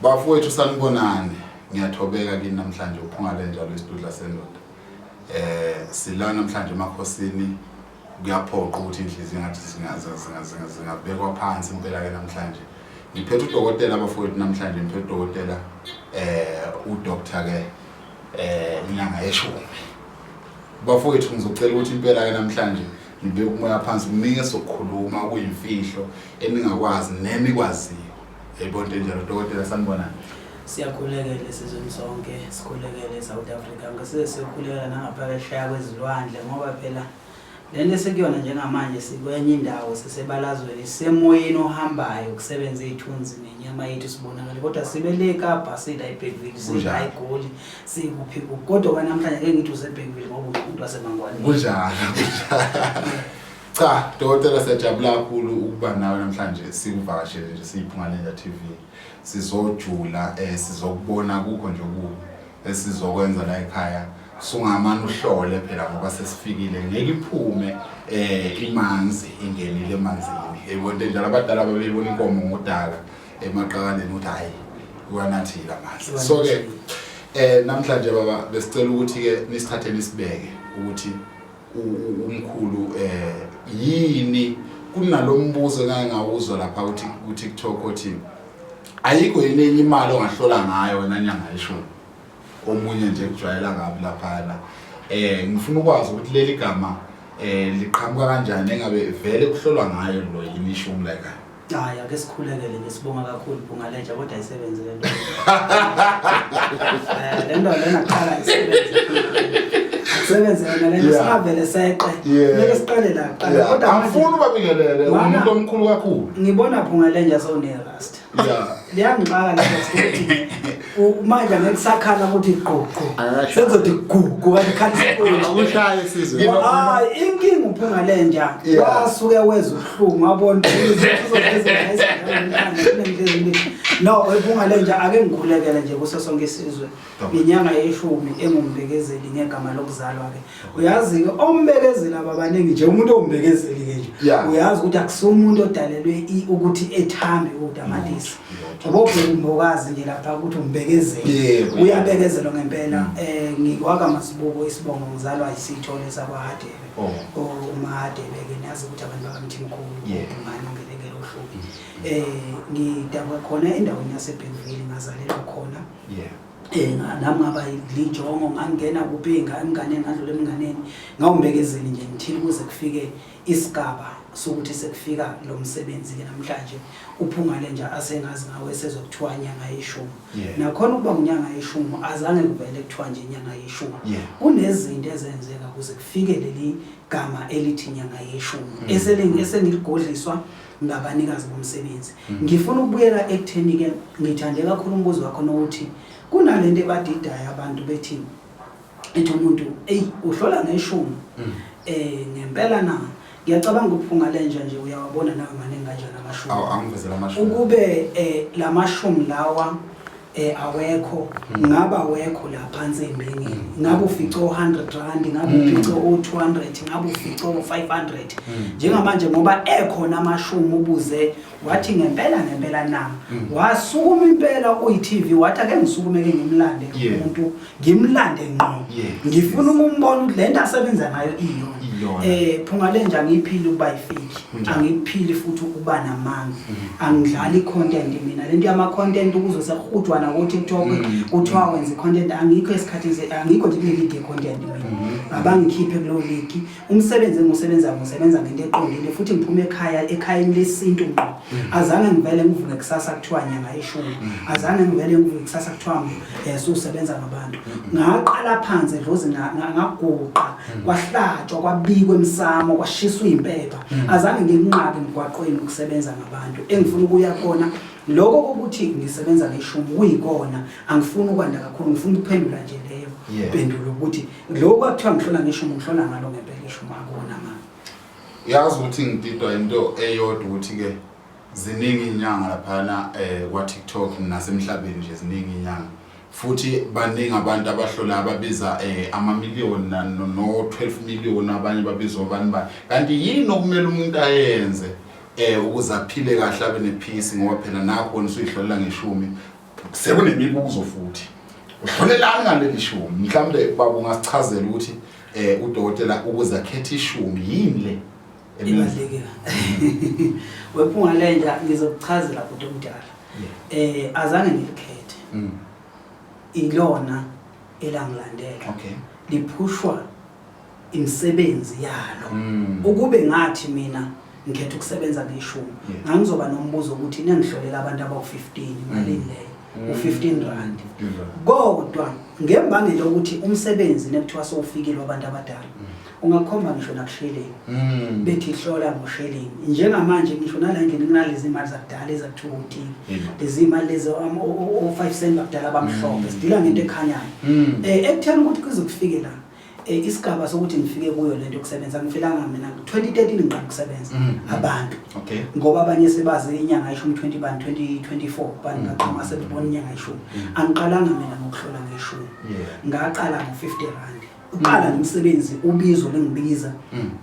Bafowethu sanibonani, ngiyathobeka kini namhlanje uphunga lenjalo isidudla sendoda. Sila namhlanje emakhosini kuyaphoqa ukuthi inhliziyo ngathi zingabekwa phansi impela ke namhlanje. Ngiphethe udokotela bafowethu namhlanje ngiphethe udokotela uDr ke inyanga yeshumi. Bafowethu ngizocela ukuthi impela ke namhlanje ngibeke umoya phansi kuningi esizokukhuluma kuyimfihlo eningakwazi nenikwaziyo. Yayibona into enjalo dokotela sanibonani. Siyakhulekela esizweni sonke, sikhulekele eSouth Africa, ngeke siyokhulekela nangaphesheya kwezilwandle ngoba phela lento esikuyona njengamanje sikwenye indawo sisebalazweni sisemoyeni ohambayo kusebenza iy'thunzi nenyama yethu sibonakale kodwa sibe le Kapa sila eBergville sila eGoli sikuphi kuphi kodwa kwanamhlanje ngeke ngithi useBergville ngoba umuntu waseMangwaneni. Kunjalo, kunjalo. Cha, dokotela siyajabula kakhulu ukuba nawe namhlanje sikuvakashele nje siyiphungalenja TV. Sizojula sizokubona kukho nje okubi esizokwenza la ekhaya. Sungamane uhlole phela ngoba sesifikile ngeke iphume imanzi ingenile emanzini. Yayibona into enjalo abadala babeyibona inkomo ngodaka emaqakaleni ukuthi hayi iwanathile amanzi. So ke namhlanje baba besicela ukuthi ke nisithathe nisibeke ukuthi umkhulu yini kunalombuzo engake ngawuzwa lapha ukuthi ku TikTok othi ayikho yini enye imali ongahlola ngayo wena nyanga yeshumi omunye nje kujwayela kabi laphana ngifuna ukwazi ukuthi leli gama liqhamuka kanjani engabe vele kuhlolwa ngayo lo yini ishumi la ekhaya. Hayi ake sikhulekele nje sibonga kakhulu Bhungalenja kodwa ayisebenzi le nto. Le nto lena kuqala isebenze. Akusebenze yona le nto singavele seqe. Kumele siqale la kuqala kodwa angifuni ubabingelele umuntu omkhulu kakhulu. Ngibona Bhungalenja sewune-rasta. Liyangixaka le ukuthi manje angeke kusakhala ukuthi gqu gqu. Sekuzothi gu gu kanti khala isipoki. Akushaye isizwe. Hayi inkinga uPhungalenja wasuke weza ubuhlungu wabona no uPhungalenja ake ngikhulekele nje kuso sonke isizwe ngenyanga yeshumi engumbekezeli ngegama lokuzalwa ke uyazi ke ombekezeli ababaningi nje umuntu ombekezeli ke nje uyazi ukuthi akusumuntu odalelwe ukuthi ethambe udamatisi yabo bheka umbokazi nje lapha ukuthi umbekezeli uyabekezelwa ngempela ngikwaka Masibuko isibongo ngizalwa isithole sakwaHadebe uMahadebe ke niyazi ukuthi abantu bakaMthimkhulu ngani ungelengele uHlubi ngidabuka khona endaweni yaseBergville ngazalelwa khona nami ngaba lijongo ngangena kuphi emnganeni ngadlula emnganeni ngawumbekezeli nje ngithile ukuze kufike isigaba sokuthi sekufika lo msebenzi ke namhlanje uPhungalenja asengazi ngawe sezokuthiwa nyanga yeshumi nakhona ukuba ngunyanga yeshumi azange kuvele kuthiwa nje nyanga yeshumi kunezinto ezenzeka kuze kufike leli gama elithi nyanga yeshumi esengiligodliswa ngabanikazi bomsebenzi. Ngifuna ukubuyela ekutheni ke ngithande kakhulu umbuzo wakho nokuthi kunalento ebadidayo abantu bethi ethi umuntu eyi uhlola ngeshumi ngempela na ngiyacabanga ukuphunga lenja nje uyawabona nawe maningi kanjani amashumi angivezela amashumi ukube lamashumi lawa awekho ngaba awekho la phansi embengeni ngabe ufice o-100 rand ngabe ufice o-200 ngabe ufice o-500 njengamanje ngoba ekhona amashumi ubuze wathi ngempela ngempela na wasukuma impela uyi-TV wathi ake ngisukume ke ngimlande lo muntu ngimlande ngqo ngifuna ukumbona ukuthi lento asebenza ngayo iyona phunga lenja angiyiphili ukuba yifiki angiphili futhi ukuba namanga angidlali i-content mina lento yama-content ukuze sekuhujwana ko-TikTok kuthiwa wenza i-content angikho esikhathini angikho nje kule league ye-content mina abangikhiphe kulowo league umsebenzi engiwusebenzayo ngisebenza ngento eqondile futhi ngiphume ekhaya ekhayeni lesintu ngqo azange ngivele ngivuke kusasa kuthiwa nyanga yeshumi azange ngivele ngivuke kusasa kuthiwa susebenza ngabantu ngaqala phansi edlozini ngaguqa kwahlatshwa kwabikwa emsamo kwashiswa impepha azange ngikunqabe emgwaqweni ukusebenza ngabantu engifuna ukuya khona lokho kokuthi ngisebenza ngeshumi kuyikona angifuni ukwanda kakhulu ngifuna ukuphendula nje leyo pendulo ukuthi lokho kwakuthiwa ngihlola ngeshumi ngihlola ngalo ngempela ishumi akona ma uyazi ukuthi ngididwa into eyodwa ukuthi ke ziningi inyanga laphana kwa TikTok nasemhlabeni nje ziningi inyanga futhi baningi abantu abahlola ababiza ama-million no 12 million abanye babiza obani bani kanti yini okumele umuntu ayenze ukuze aphile kahle abe nepeace ngoba phela nakho wena usuyihlolela ngeshumi. Sekunemibuzo futhi. Uhlolelani ngaleli shumi? Mhlawumbe baba ungasichazela ukuthi udokotela ukuze akhethe ishumi yini le Ibalulekile. Wephunga lenja ngizokuchazela bhuti omdala. Azange ngilikhethe. Ilona elangilandela. Liphushwa imisebenzi yalo. Ukube ngathi mina ngikhetha ukusebenza ngeshumi, ngangizoba nombuzo ukuthi nengihlolela abantu abawu-15 malini leyo? U-15 rand. Kodwa ngembangela yokuthi umsebenzi nekuthiwa sowufikile wabantu abadala, ungakhomba ngisho nakusheleni. Bethi hlola ngosheleni. Njengamanje ngisho nala endlini kunalezi imali zakudala ezakuthiwa utiki. Lezi imali lezi o-5 cent bakudala abamhlophe. Sidila ngento ekhanyayo. Ekutheni ukuthi kuze kufike la isigaba sokuthi ngifike kuyo lento yokusebenza, ngifelanga mina 2013 ngiqala ukusebenza abantu. Ngoba abanye sebazi inyanga yeshumi 20 bani 2024 bani baqhamuka sebebona inyanga yeshumi. Angiqalanga mina ngokuhlola ngeshumi. Ngaqala ngo-50 rand. Uqala nomsebenzi ubizo lengibiza.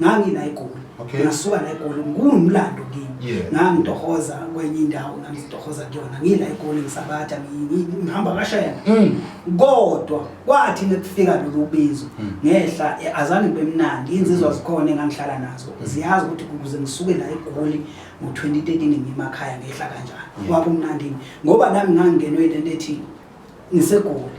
Ngangila eGoli. Ngasuka la eGoli ngumlando kimi. Ngangitohoza kwenye indawo, ngangitohoza kuyona. Ngila eGoli ngisabatha ngihamba kashela. Kodwa kwathi nekufika lolu bizo ngehla azange kube mnandi. Insizwa zikhona engangihlala nazo. Ziyazi ukuthi ukuze ngisuke la eGoli ngo-2013 ngimakhaya ngehla kanjani. Kwakumnandi ngoba nami ngangingenwe lento ethi ngisegoli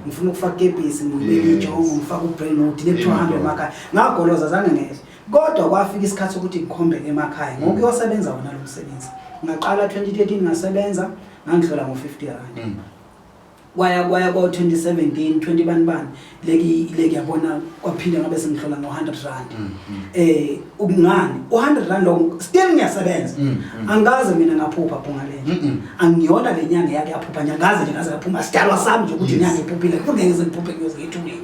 ngifuna ukufaka ikepisi, ngibeke ijongo, ngifake ubrain note nekuthiwa hambe emakhaya. Ngagoloza zange ngehle. Kodwa kwafika isikhathi sokuthi ngikhombe emakhaya ngokuyosebenza wona lo msebenzi. Ngaqala 2013 ngasebenza, ngangihlola ngo-50 rand. Kwaya ko 2017 20 bani bani leki leki yabona kwaphinde ngabe sengihlola ngo-100 rand. Ukungani u-100 rand lo still ngiyasebenza. Angikaze mina ngaphupha phunga lenja. Angiyona le nyanga yake yaphupha, ngiyakaze nje ngaze ngaphuma sidalwa sami nje ukuthi inyanga iphuphile. Kungeke ngize ngiphuphe ngiyoze ngithulile.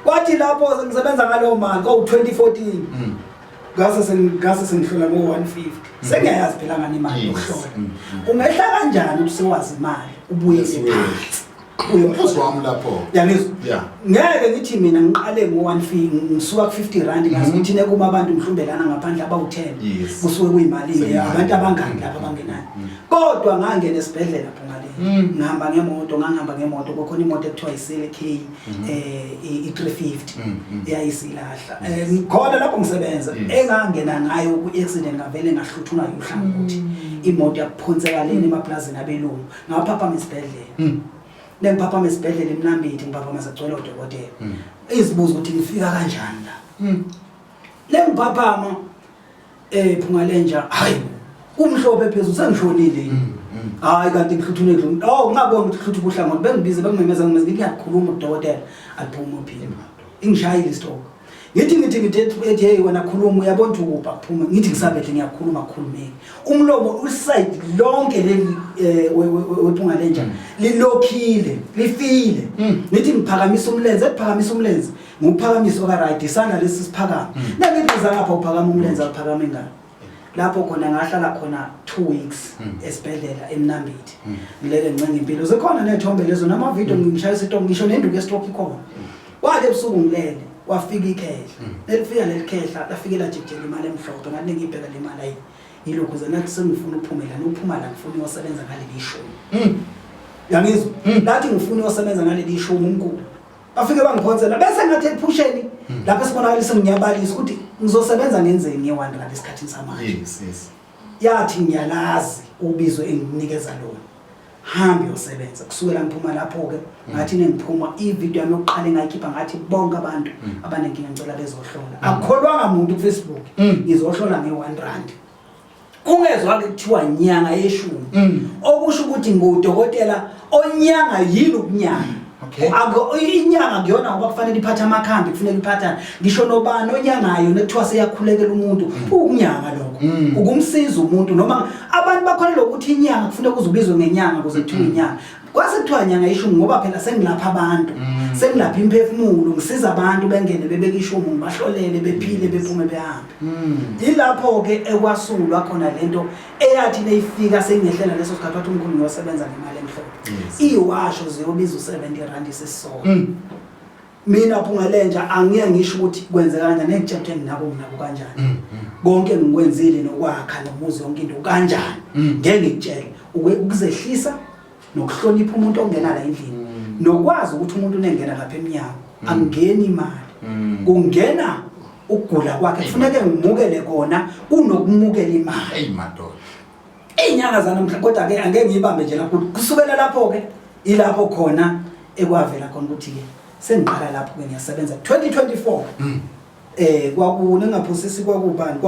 Kwathi lapho ngisebenza ngaleyo mali ko 2014. Ngase sengihlola ngo-150. Sengiyayazi phela ngani imali yokuhlola. Ungehla kanjani ukuthi sewazi imali ubuye phansi? Umbuzo wami lapho. Yangizwa? Ngeke ngithi mina ngiqale ngo-150, ngisuka ku-50 rand ngazi ukuthi nekuma abantu mhlawumbe lana ngaphandle abawu-10. Kusuke kuyimali le abantu abangaki lapha abangenayo. Kodwa ngangena esibhedlela phuma le. Ngihamba ngemoto, ngangihamba ngemoto kukhona imoto ekuthiwa i-CLK i-350 eyayisilahla. Ngikhona lapho ngisebenza engangena ngayo ku-accident ngavele ngahluthunwa uhlangothi. Imoto yaphonseka lena emaplazini abelungu. Ngaphaphama esibhedlela. Nengiphaphama esibhedlela eMnambithi ngiphaphama sagcwele odokotela. Izibuza ukuthi ngifika kanjani la. Lengiphaphama phunga lenja hayi kumhlophe phezulu sengishonile. Hayi kanti ngihluthune nje. Oh ngabona ukuthi hluthu kuhlangothi bengibize bengimemeza ngimemeza ngithi ngiyakhuluma udokotela aphuma uphila. Ingishayile istroke. Ngithi ngithi ngithi ethi hey wena khuluma uyabona ukuthi ukupha kuphuma ngithi ngisabethe ngiyakhuluma khulumeki. Umlomo uside lonke leli wephunga lenja lilokhile lifile. Ngithi ngiphakamisa umlenze ephakamisa umlenze nguphakamisa oka right isandla lesi siphakama. Nangithi ngapha uphakama umlenze aphakama ingalo. Lapho khona ngahlala khona 2 weeks esibhedlela eMnambithi. Ngilele ncenga impilo. Zikhona nezithombe lezo nama video ngishaya isitoke ngisho nenduku yestroke ikhona. Kwathi ebusuku ngilele wafika ikhehla. Elifika lelikhehla lafike lajikijela imali emhlophe ngathi ngibheka le mali ayi. Yilokhu ze nathi sengifuna ukuphumela nokuphuma la ngifuna uyosebenza ngaleli shumi. Yangizwa? Lathi ngifuna uyosebenza ngaleli shumi umkhulu. Bafike bangiphonsela bese ngathi ephusheni lapho sibonakalisa ngiyabalisa ukuthi ngizosebenza ngenzeni nge-1 rand esikhathini samanje. Yes. Yathi ngiyalazi ubizo enginikeza lona. Hamba uyosebenza. Kusukela ngiphuma lapho ke ngathi nengiphuma i-video yami yokuqala engayikhipha ngathi bonke abantu abanenkinga ngicela bezohlola. Akukholwanga umuntu ku Facebook. Ngizohlola nge-1 rand. Ungezwa ke kuthiwa nyanga yeshumi. Okusho ukuthi ngudokotela onyanga yini ukunyanga. Inyanga kuyona ngoba kufanele iphathe amakhambi, kufanele iphathane. Ngisho nobani onyangayo nekuthiwa seyakhulekela umuntu, ukunyanga lokho. Ukumsiza umuntu noma abantu bakholelwa ukuthi inyanga kufuneka uzubizwe ngenyanga ukuze kuthiwe inyanga. Kwase kuthiwa nyanga ishumi ngoba phela sengilapha abantu. Sengilapha imphefumulo, ngisiza abantu bengene bebeke ishumu ngibahlolele bephile bephume behambe. Yilapho ke ekwasungulwa khona lento eyathi neyifika sengehlela leso sikhathi wathi umkhulu ngiyosebenza ngemali emhlophe. Iwasho ziyobiza u70 rand isisonke. Mina phunga lenja angiye ngisho ukuthi kwenzeka kanjani ngikutshela nginako nginako kanjani. Konke ngikwenzile nokwakha nomuzi yonke into kanjani. Ngeke ngikutshele ukuzehlisa Nokuhlonipha umuntu ongena la endlini. Nokwazi ukuthi umuntu unengena lapha emnyango, angeni imali. Kungena ukugula kwakhe, kufuneke ngimukele kona kunokumukela imali. Hey madoda. Iy'nyanga zanamhla kodwa ke angeke ngiyibambe nje lapho. Kusukela lapho ke ilapho khona ekwavela khona ukuthi ke sengiqala lapho ke ngiyasebenza 2024. Kwaku ningaphosisi kwakubani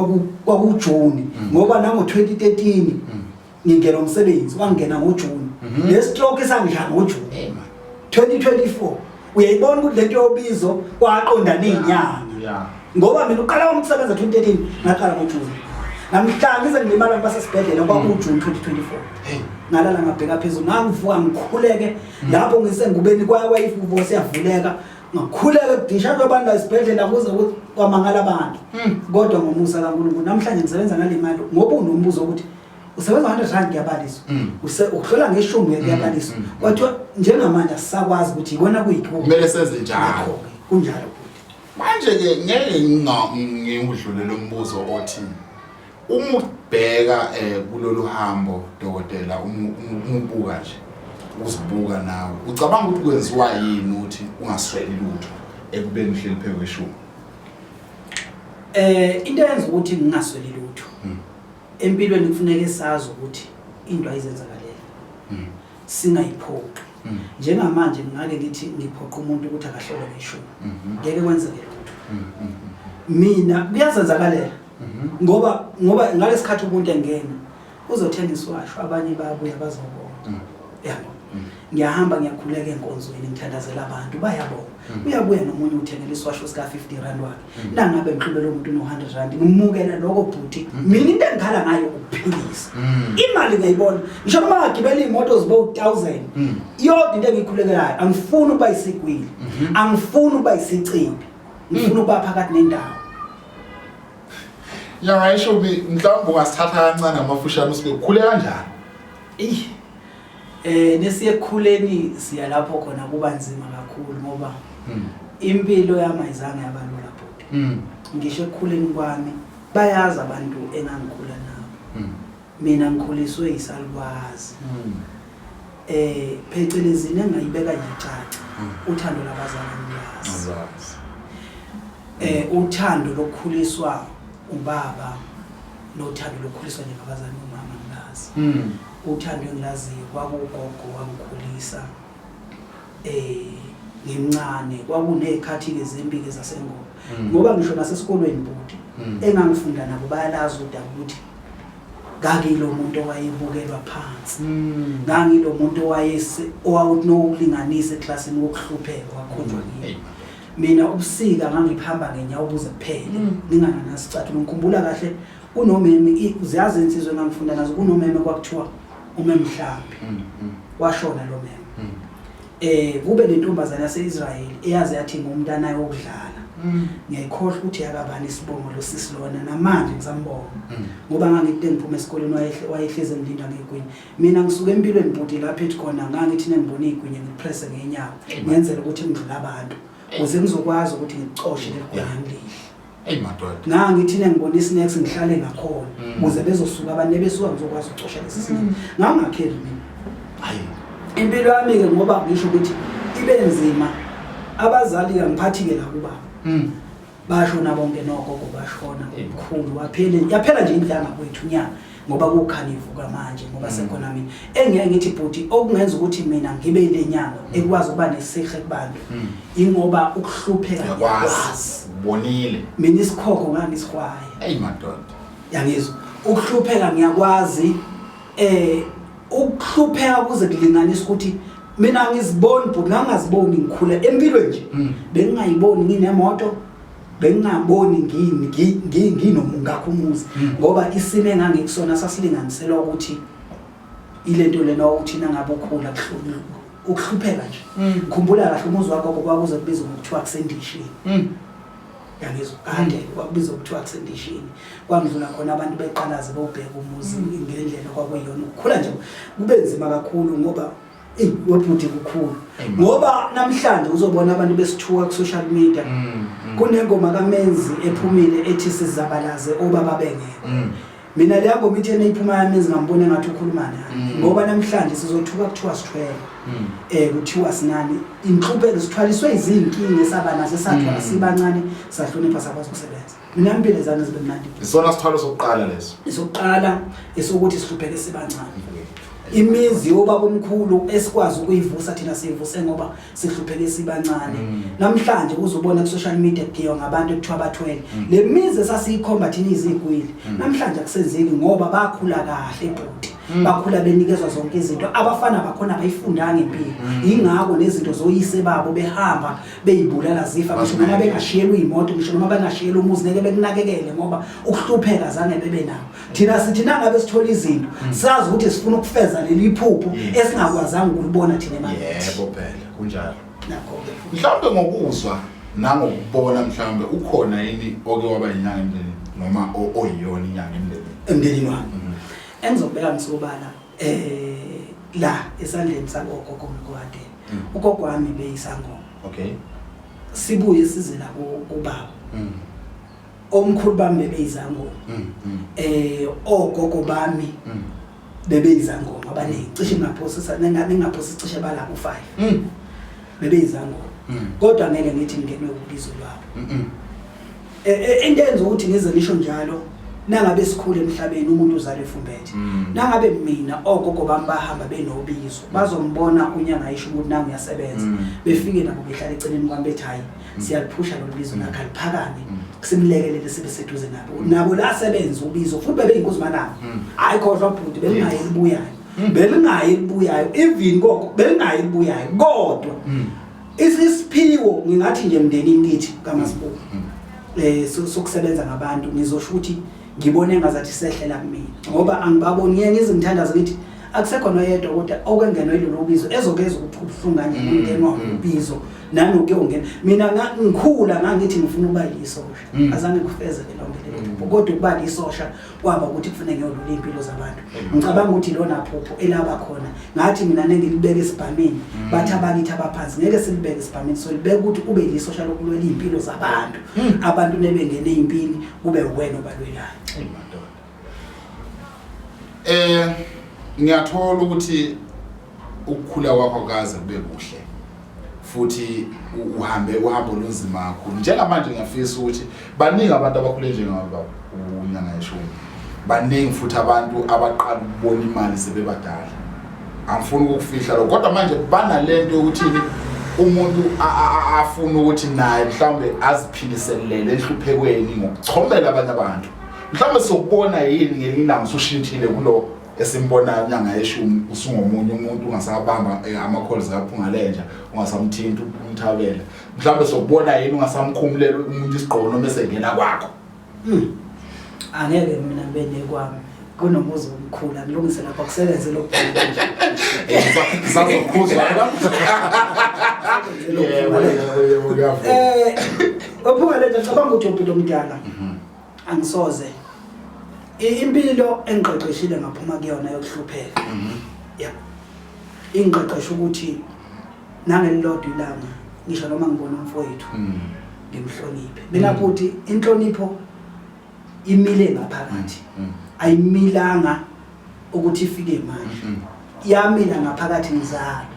kwaku June ngoba nango 2013 ngingena umsebenzi wangena ngoJune. Le stroke sangidla ngoJune. Hey man. 2024 uyayibona ukuthi lento yobizo kwaqonda nezinyanga. Ngoba mina uqala kwami ukusebenza 2013 ngaqala ngoJune. Namhlanje ngize ngilimala ngisesibhedlela kwakuJune 2024. Hey. Ngalala ngabheka phezulu ngangivuka ngikhuleke lapho ngisengubeni kwaya kwayifuvo siyavuleka ngakhuleka kudisha kwabantu la esibhedlela kuze kwamangala abantu. Kodwa ngomusa kaNkulunkulu namhlanje ngisebenza ngale mali ngoba unombuzo ukuthi usebenza 100 rand kuyabaliswa. Uhlola ngeshumi kuyabaliswa. Kwathiwa njengamanje asisakwazi ukuthi ikona kuyikho. Kumele senze njalo. Ngakho-ke, kunjalo futhi. Manje ke ngeke ngingudlule lo mbuzo othi uma ubheka kulolu hambo dokotela uma ubuka nje uzibuka nawe ucabanga ukuthi kwenziwa yini ukuthi ungasweli lutho ekubeni uhleli phezu kweshumi? Into eyenza ukuthi ngingasweli lutho empilweni kufuneka sazi ukuthi into ayizenzakalela. Singayiphoqi. Njengamanje ngingake ngithi ngiphoqa umuntu ukuthi akahlole ngeshumi. Ngeke kwenzeke lutho. Mina kuyazenzakalela. Ngoba ngalesikhathi umuntu engena uzothenga isiwasho abanye bayabuya bazobonga. Yabo. Ngiyahamba ngiyakhuleka enkonzweni ngithandazela abantu bayabonga. Uyabuya nomunye uthengela isiwasho sika 50 rand wakhe. Nangabe ngixubele umuntu no 100 rand ngimukela lokho bhuti. Mina into engikhala ngayo ukuphilisa. Imali ngiyayibona. Ngisho noma ngagibela imoto zibe 1000. Yodwa into engiyikhulekelayo angifuni ukuba isigwili. Angifuni ukuba isicimbi. Ngifuna ukuba phakathi nendawo. Nyanga yeshumi mhlawumbe ungasithatha kancane amafushane usibe ukhule kanjani? Nesiyekhuleni siya lapho khona kuba nzima kakhulu ngoba impilo yami ayizange yaba lula bhuti. Ngisho ekukhuleni kwami bayazi abantu engangikhula nabo. Mina ngikhuliswe yisalukwazi. Phecelezi engayibeka nje icace uthando labazali angilazi. Uthando lokukhuliswa ubaba nothando lokukhuliswa nje ngabazali nomama ngilazi. Uthando engilaziyo kwakugogo wangikhulisa ngimncane kwakunezikhathi ke zempi ke zasengoba. Ngoba ngisho nasesikolweni bhuti engangifunda nabo bayalazi udaba ukuthi ngangilo muntu owayebukelwa phansi. Ngangilo muntu owawuthi nokulinganisa eklasini wokuhlupheka wakhonjwa kimi. Mina ubusika ngangiphamba ngenyawo kuze kuphele nginganasicathulo. Ngikhumbula kahle kunomeme uziyazi insizwe engangifunda nazo kunomeme kwakuthiwa umemhlambi. Washona lo meme. Kube nentombazane yaseIsrael eyaze yathi ngumntanayo wokudlala. Ngiyayikhohlwa ukuthi yakabani isibongo lo sisi lona namanje ngisambonga. Ngoba ngangithi ngiphuma esikoleni wayehleze ngilinda ngegwinya. Mina ngisuka empilweni bhuti lapha ethi khona ngangithi nengibona igwinya ngipresse ngenyawo ngenzela ukuthi ngidlule abantu ukuze ngizokwazi ukuthi ngicoshe leligwinya ngilidle. Hey madoda. Ngangithi nengibona isnacks ngihlale ngakhona ukuze bezosuka abantu besuka ngizokwazi ukucosha lesi snacks. Ngangakheli mina. Hayi. Impilo yami ke ngoba ngisho ukuthi ibe nzima abazali ngangiphathi ke la kubaba. Bashona bonke nogogo bashona umkhulu waphela yaphela nje indlu yangakwethu nyanga ngoba kukhanivuka manje ngoba sekhona mina engeke ngithi bhuti okungenza ukuthi mina ngibe ile nyanga ekwazi ukuba nesihe kubantu ingoba ukuhlupheka ngiyakwazi ubonile mina isikhokho ngangisihwaya. Hey madoda. Yangizwa ukuhlupheka ngiyakwazi ukuhlupheka kuze kulinganisa ukuthi mina ngiziboni bhuti ngangaziboni ngikhula empilweni nje. Bengingayiboni nginemoto, bengingaboni nginomungakho umuzi ngoba isimo engangikusona sasilinganiselwa ukuthi ilento lena ukuthi nangabe ukhula ukuhlupheka nje. Ngikhumbula kahle umuzi wakho kwakuze kubizwe ngokuthiwa kusendishini. Yangizwa kade kwakubizwa kuthiwa kusendishini. Kwangidlula khona abantu beqalaze bobheka umuzi ngendlela kwakuyiyona. Ukukhula nje kube nzima kakhulu ngoba webhuti kukhulu. Ngoba namhlanje uzobona abantu besithuka ku social media. Kunengoma kaMenzi ephumile ethi sizabalaze obaba bengekho. Mina leya ngoma ithi eneyiphuma yami ngambona engathi ukhuluma naye. Ngoba namhlanje sizothuka kuthiwa sithwele. Kuthiwa sinani inhlupheko, sithwaliswe izinkinga esaba nazo, esathwala sibancane, sahlonipha, sakwazi ukusebenza. Mina impilo zange zibe mnandi. Isona sithwalo sokuqala leso. Esokuqala esokuthi sihlupheke sibancane. Imizi yobaba omkhulu esikwazi ukuyivusa thina siyivuse ngoba sihlupheke sibancane. Namhlanje uzobona ku social media kugiwa ngabantu ekuthiwa bathwele. Le mizi esasiyikhomba thina izigwili namhlanje akusenzeki ngoba bakhula kahle bhuti. Bakhula benikezwa zonke izinto. Abafana bakhona abayifundanga impilo. Ingakho nezinto zoyise babo behamba beyibulala zifa, ngisho noma bengashiyelwa imoto, ngisho noma bengashiyelwa umuzi, ngeke bekunakekele ngoba ukuhlupheka zange bebe nawo. Thina sithi nangabe sithola izinto, sazi ukuthi sifuna ukufeza leli phupho esingakwazanga ukulibona thina emakithi. Yebo phela, kunjalo. Nakho-ke. Mhlawumbe ngokuzwa nangokubona, mhlawumbe ukhona yini oke waba inyanga emndenini noma oyiyona inyanga emndenini? Emndenini wami engizokubeka ngisobala la esandleni sakogogo mkwade, ugogo wami beyisangoma. Sibuye size la kubaba. Omkhulu bami bebeyizangoma. Ogogo bami bebeyizangoma abaningi, cishe ngingaphosisa, ningaphosisa, cishe bala ku-5. Bebeyizangoma. Kodwa ngeke ngithi ngingenwe ubizo lwabo. Into enza ukuthi ngize ngisho njalo, nangabe sikhule emhlabeni umuntu uzalwe efumbethe. Nangabe mina ogogo bami bahamba benobizo, bazombona unyanga isho ukuthi nangu uyasebenza. Befike nabo behlala eceleni kwami bethi hayi, siyaliphusha lolu bizo lakhe aliphakame, simlekelele sibe seduze nabo. Nabo la sebenza ubizo futhi bebeyinkosi manabo. Hayi khohlwa bhuti, belingayi elibuyayo. Belingayi elibuyayo, even gogo belingayi elibuyayo, kodwa isiphiwo ngingathi nje emndenini kithi kaMasibuko sokusebenza ngabantu, ngizosho ukuthi ngibone engazathi sehlela kumina ngoba angibaboni. Ngiye ngize ngithandaze ngithi akusekho noyedwa kodwa okwengenwa yilolu bizo ezokeza ukuthi kubuhlungu kanjani ukungenwa ubizo nanokuyongena. Mina ngikhula ngangithi ngifuna ukuba yisosha, azange kufezeke lonke lelo phupho, kodwa ukuba lisosha kwaba ukuthi kufanele ngiyolula iy'mpilo zabantu. Ngicabanga ukuthi ilona phupho elaba khona, ngathi mina nengilibeke esibhameni, bathi abakithi abaphansi ngeke silibeke esibhameni, so libeke ukuthi ube lisosha lokulwela iy'mpilo zabantu. Abantu nebengene ey'mpini kube wena obalwelayo. Eyi madoda. Ngiyathola ukuthi ukukhula kwakho kaze kube kuhle futhi uhambe uhambo olunzima kakhulu. Njengamanje ngiyafisa ukuthi baningi abantu abakhule njengawe baba unyanga yeshumi, baningi futhi abantu abaqala ukubona imali sebebadala. Angifuni ukukufihla lokho, kodwa manje banalento yokuthini umuntu afuna ukuthi naye mhlawumbe aziphiliselele enhluphekweni ngokuchomela abanye abantu. Mhlawumbe sokubona yini ngelinye ilanga usushintshile kulo esimbonayo inyanga yeshumi, usungomunye umuntu, ungasabamba ama-calls aphunga lenja, ungasamthinta umthabela. Mhlawumbe sokubona yini ungasamkhumulela umuntu isigqoko noma esengena kwakho? Angeke mina ngibe nekwami, kunomuzi omkhulu, angilungise lapha kusebenze lokubhala nje. Sazokhuzwa. Yebo, yebo, yebo, ngiyavuma. Ophunga lenja, ngicabanga ukuthi umpilo omdala angisoze impilo engiqeqeshile ngaphuma kuyona yokuhlupheka. Yeah, ingiqeqesha ukuthi nangelilodwa ilanga ngisho noma ngibona umfowethu ngimhloniphe. Mina futhi inhlonipho imile ngaphakathi, ayimilanga ukuthi ifike manje, yamila ngaphakathi ngizalo.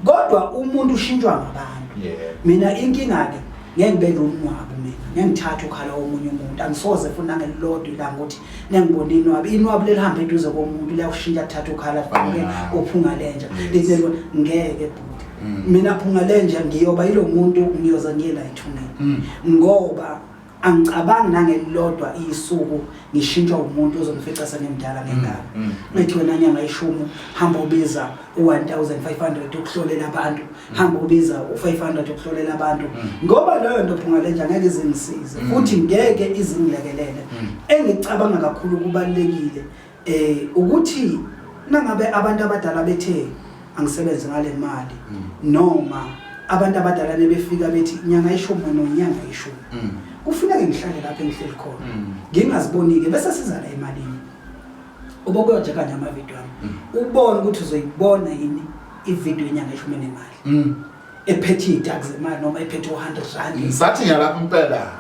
Kodwa umuntu ushintshwa ngabantu. Mina inkinga ke ngeke ngibe nomnwabo, mina ngeke ngithathe ukhala womunye umuntu, angisoze futhi nangelilodwa ilanga ukuthi nengibona inwabu, inwabu lelihamba eduze komuntu liyawushintsha, kuthatha ukhala gqoke ophunga lenja. Lithi ngeke bhuti, mina phunga lenja ngiyoba yilo muntu, ngiyoza ngiye la ethuneni, ngoba angicabangi nangelilodwa isuku ngishintshwa umuntu ozongifica sengimdala ngengaka. Ngithi wena nyanga ishumu hamba ubiza u1500 ukuhlolela abantu, hamba ubiza u500 ukuhlolela abantu, ngoba leyo nto phunga lenja ngeke izingisize futhi ngeke izingilekelele. Engicabanga kakhulu kubalekile ukuthi nangabe abantu abadala bethe angisebenze ngale mali, noma abantu abadala nebefika bethi nyanga ishumi nonyanga ishumi, kufuneka ngihlale lapho engihleli khona, ngingaziboni-ke bese siza la emalini. Ubokuyoje kanye amavidiyo ami, ubone ukuthi uzoyibona yini ividiyo yenyanga ishumi nemali ephethe iy'taki zemali noma ephethe u-100 rand. Ngisathi ngiyalapha impela.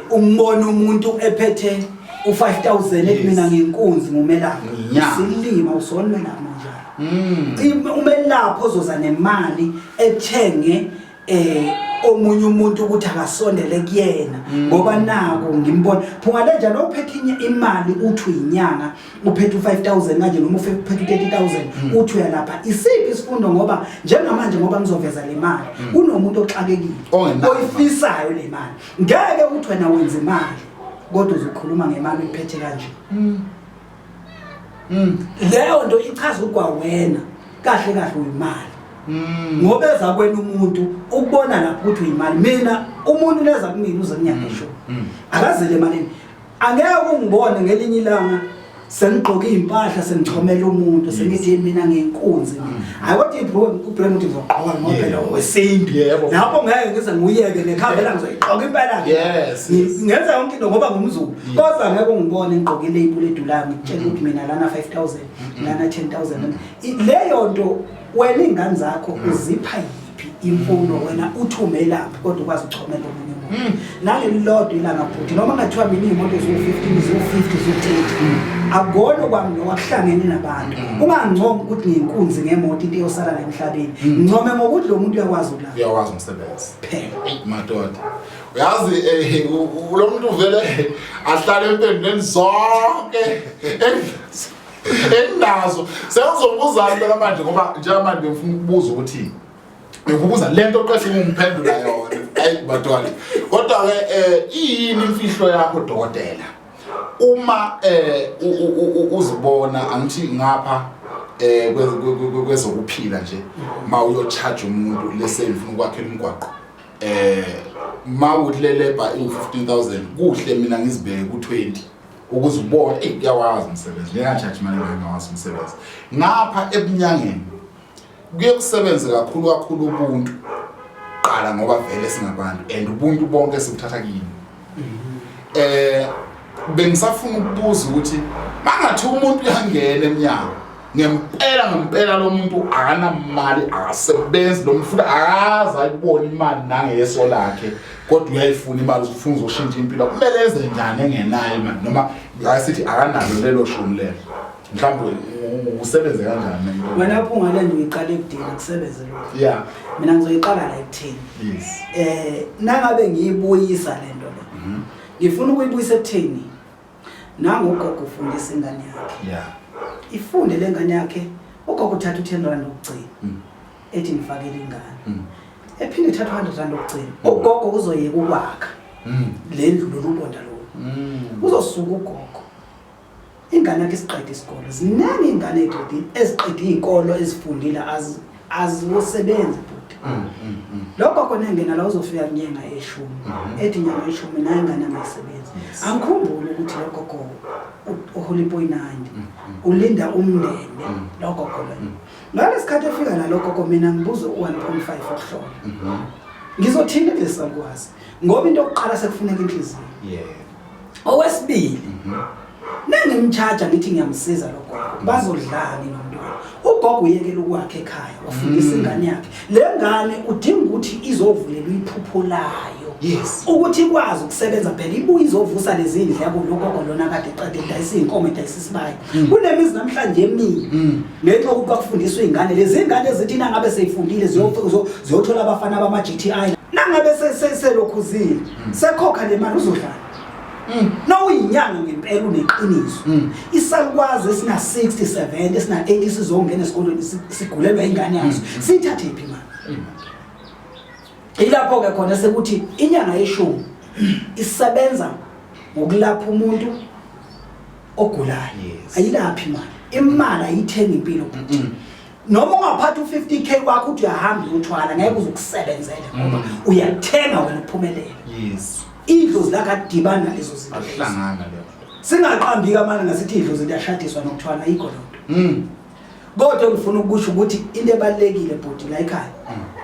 Umbona umuntu ephethe U-5000 ethi mina nginkunzi ngumelaphi. Nginyanga. Isilima usona umelaphi manjalo. Umelaphi ozoza nemali ethenge omunye umuntu ukuthi akasondele kuyena ngoba naku ngimbona phunga lenja lo uphethe inye imali uthi uyinyanga uphethe u5000 kanje noma uphethe u30000 uthi uyalapha isiphi isifundo ngoba njengamanje ngoba ngizoveza le mali kunomuntu oxakekile Ongenayo oyifisayo le mali ngeke uthi wena wenza imali kodwa uzokhuluma ngemali uyiphethe kanje. Leyo nto ichaza ukwawena kahle kahle uyimali ngoba eza kwena umuntu ukubona lapho ukuthi uyimali. Mina umuntu leza kumina uze kunyanga esho akazele emalini, angeke ungibone ngelinye ilanga sengigqoke iy'mpahla sengichomela umuntu sengithi mina nginkunzi mina. Hayi kodwa ubrand ukuthi ngizogqoka ngoba phela wesintu lapho ngeke ngize nguyeke nekhavela ngizoyigqoka impela ke. Ngenza yonke into ngoba ngumZulu kodwa ngeke ungibone ngigqoke ilabel edulayo ngikutshela ukuthi mina lana 5000 lana 10000. Leyo nto wena iy'ngane zakho uzipha yiphi imfundo wena uthumelaphi kodwa ukwazi ukuchomela omunye umuntu nalelilodwa ilanga bhuti noma ngathiwa mina iy'moto ziwu-15 ziwu-50 ziwu-30 akukona kwami lokho akuhlangene nabantu. Ungangincoma ukuthi ngiyinkunzi ngemoto into eyosala la emhlabeni, ngincome ngokuthi lo muntu uyakwazi ukulapha. Uyakwazi umsebenzi phela. Madoda, uyazi lo muntu vele ahlale empendulweni zonke enginazo. Sengizobuzani phela manje ngoba njengamanje ngifuna ukubuza ukuthi ngikubuza lento oqeda ukungiphendula yona. Ayi madoda, kodwa-ke iyini imfihlo yakho dokotela uma uzibona angithi ngapha kwezokuphila nje ma uyo-charge umuntu lese ngifuna ukwakhela umgwaqo ma uthi le labor iwu-15000 kuhle mina ngizibeke ku-20 ukuze ubone eyi kuyawazi umsebenzi ngeke-charge imali engawazi umsebenzi. Ngapha ebunyangeni kuye kusebenze kakhulu kakhulu ubuntu qala ngoba vele singabantu and ubuntu bonke sibuthatha kini. Bengisafuna ukubuza ukuthi mangathi umuntu uyangena eminyango ngempela ngempela lo muntu akanamali akasebenzi lo muntu futhi akaze ayibone imali nangeso lakhe kodwa uyayifuna imali ufuna uzoshintsha impilo kumele enze njani engenayo imali noma asithi akanalo lelo shumi lelo mhlawumbe usebenze kanjani lento? Wena Phunga le nto uyiqala ekudeni akusebenze lokho. Mina ngizoyiqala la ekutheni. Nangabe ngiyibuyisa le nto le. Ngifuna ukuyibuyisa ekutheni. Nangu ugogo ufundisa ingane yakhe. Ifunde le ngane yakhe, ugogo uthatha u-10 rand wokugcina. Ethi ngifakele ingane. Ephinde ethatha u-100 rand wokugcina. Ugogo uzoyeka ukwakha. Le ndlu lolu bonda lolu. Uzosuka ugogo. Ingane yakhe isiqede isikole. Ziningi ingane eziqede izikolo ezifundile azisebenzi bhuti. Lo gogo nengena la uzofika kunyanga eshumi. Ethi nyanga eshumi naye ingane angayisebenzi. Angikhumbuli ukuthi lo gogo uhola i-point nine. Ulinda umndende lo gogo lo. Ngalesikhathi efika la lo gogo mina ngibuze u-1.5 okuhlola. Ngizothini kulesakwazi ngoba into yokuqala sekufuneka inhliziyo. Okwesibili, nengimcharge ngithi ngiyamsiza lo gogo, bazodlani nomntwana. Ugogo uyekela ukwakhe ekhaya, wafundisa ingane yakhe. Le ngane udinga ukuthi izovulelwa iphupho layo. Ukuthi ikwazi ukusebenza phela ibuye izovusa lezi ndleko lo gogo lona kade eqede edayisa iy'nkomo edayisa isibaya. Kunemizi namhlanje emibi. Ngenxa yokuthi kwakufundiswa iy'ngane, lezi ngane ezithi nangabe seyifundile ziyothola abafana bama-GTI. Nangabe selokhuzile, sekhokha le mali uzodlala. Nawuyinyanga ngempela uneqiniso. Isakwazi esina 60, 70, esina 80 sizongena esikolweni sigulelwa ingane yaso. Siyithathe phi imali? Ilapho ke khona sekuthi inyanga yeshumi isebenza ngokulapha umuntu ogulayo. Ayilaphi imali. Imali ayithengi impilo bhuti. Noma ungaphatha u-50k wakho uthi uyahamba uyothwala ngeke uzokusebenzela ngoba uyathenga wena uphumelele. Idlozi lakho adibana nalezo zinto. Ahlangana leyo. Singaqambi kamane ngasithi idlozi liyashadiswa nokuthwala ayikho loo nto. Kodwa ngifuna ukusho ukuthi into ebalekile bhuti la ekhaya.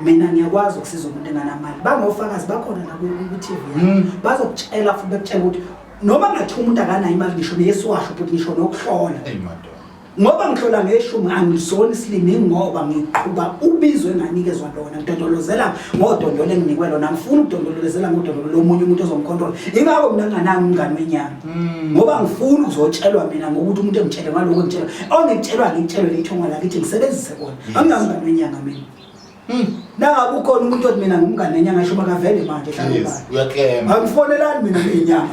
Mina ngiyakwazi ukusiza umuntu enganamali. Bangofakazi bakhona la ku TV. Bazokutshela futhi bekutshela ukuthi noma ngathi umuntu akanayo imali ngisho neyesiwasho bhuti ngisho nokuhlola. Ey madoda. Ngoba ngihlola ngeshumi angisona isilimi ngoba ngiqhuba ubizo enganikezwa lona ngidondolozela ngodondolo enginikwe lona angifuni ukudondolozela ngodondolo lomunye umuntu ozongikhontrola ingakho mina ngingananga umngani wenyanga hmm. ngoba ngifuni ukuzotshelwa mina ngokuthi umuntu engitshele ngaloko engitshela ongikutshelwa ngikutshelwe lithonga lakithi ngisebenzise kona anginamngani wenyanga mina Hmm. Nangabe ukhona umuntu othi mina ngumngane nenyanga esho makavele manje hlala Yes, ubani. uyaklema. Angifonelani mina ngenyanga.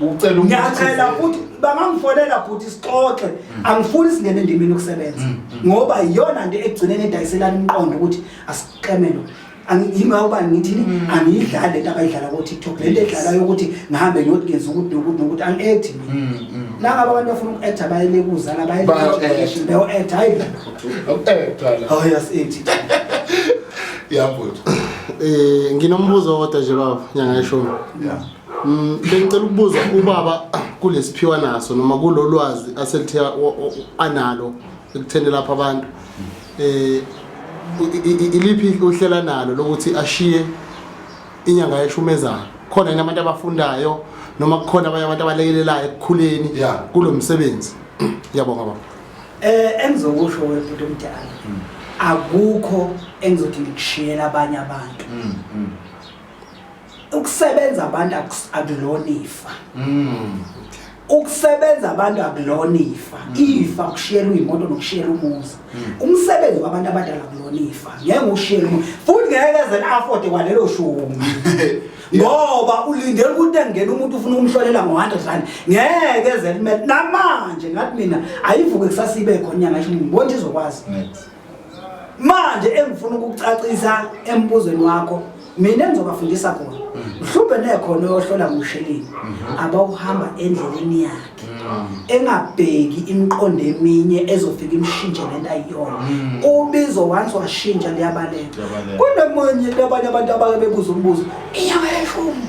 Ucela umuntu. Ngiyacela futhi bangangifonela futhi sixoxe. Hmm. Angifuni singene endimeni yokusebenza. Ngoba iyona nto ekugcineni edayiselana umqondo ukuthi asiqemelo. Yingakho bani ngithini angiyidlali lento abayidlala ko TikTok lento edlalayo ukuthi ngihambe ngiyothi ngenza ukuthi nokuthi nokuthi angi-act mina. Nangabe abantu bafuna uku-acta bayele kuzala bayele Bayo-act. education bayo-act hayi la. Uku-acta la. Oh yes act. Yeah, mfowethu. Nginombuzo owodwa nje baba nyanga yeshumi. Yeah. Bengicela ukubuza ubaba kulesiphiwa naso noma kulolwazi aselithe analo ekutheni lapha abantu. Iliphi uhlela nalo lokuthi ashiye inyanga yeshumi ezayo? Khona yini abantu abafundayo noma kukhona abanye abantu abalekelelayo ekukhuleni kulo msebenzi? Ngiyabonga baba. Engizokusho webhuti omdala akukho engizothi ngikushiyela abanye abantu. Ukusebenza abantu akulona ifa. Ukusebenza abantu akulona ifa. Ifa kushiyela imoto nokushiyela umuzi. Umsebenzi wabantu abadala akulona ifa. Ngeke ushiyele umuntu. Futhi ngeke eze afford kwalelo shumi. Ngoba ulindele ukuthi engena umuntu ufuna ukumhlolela ngo-100 rand ngeke eze limele namanje ngathi mina ayivuke kusasa ibe khona inyanga yeshumi ngibona ukuthi izokwazi. Next. Manje engifuna ukukucacisa embuzweni wakho mina engizobafundisa khona mhlawumbe nekhona oyohlola ngosheleni abawuhamba endleleni yakhe engabheki imiqondo eminye ezofika imshintshe lento ayiyona. Ubizo once washintsha liyabaleka. Liyabaleka. Kunemunye labanye abantu abake bebuza umbuzo inyanga yeshumi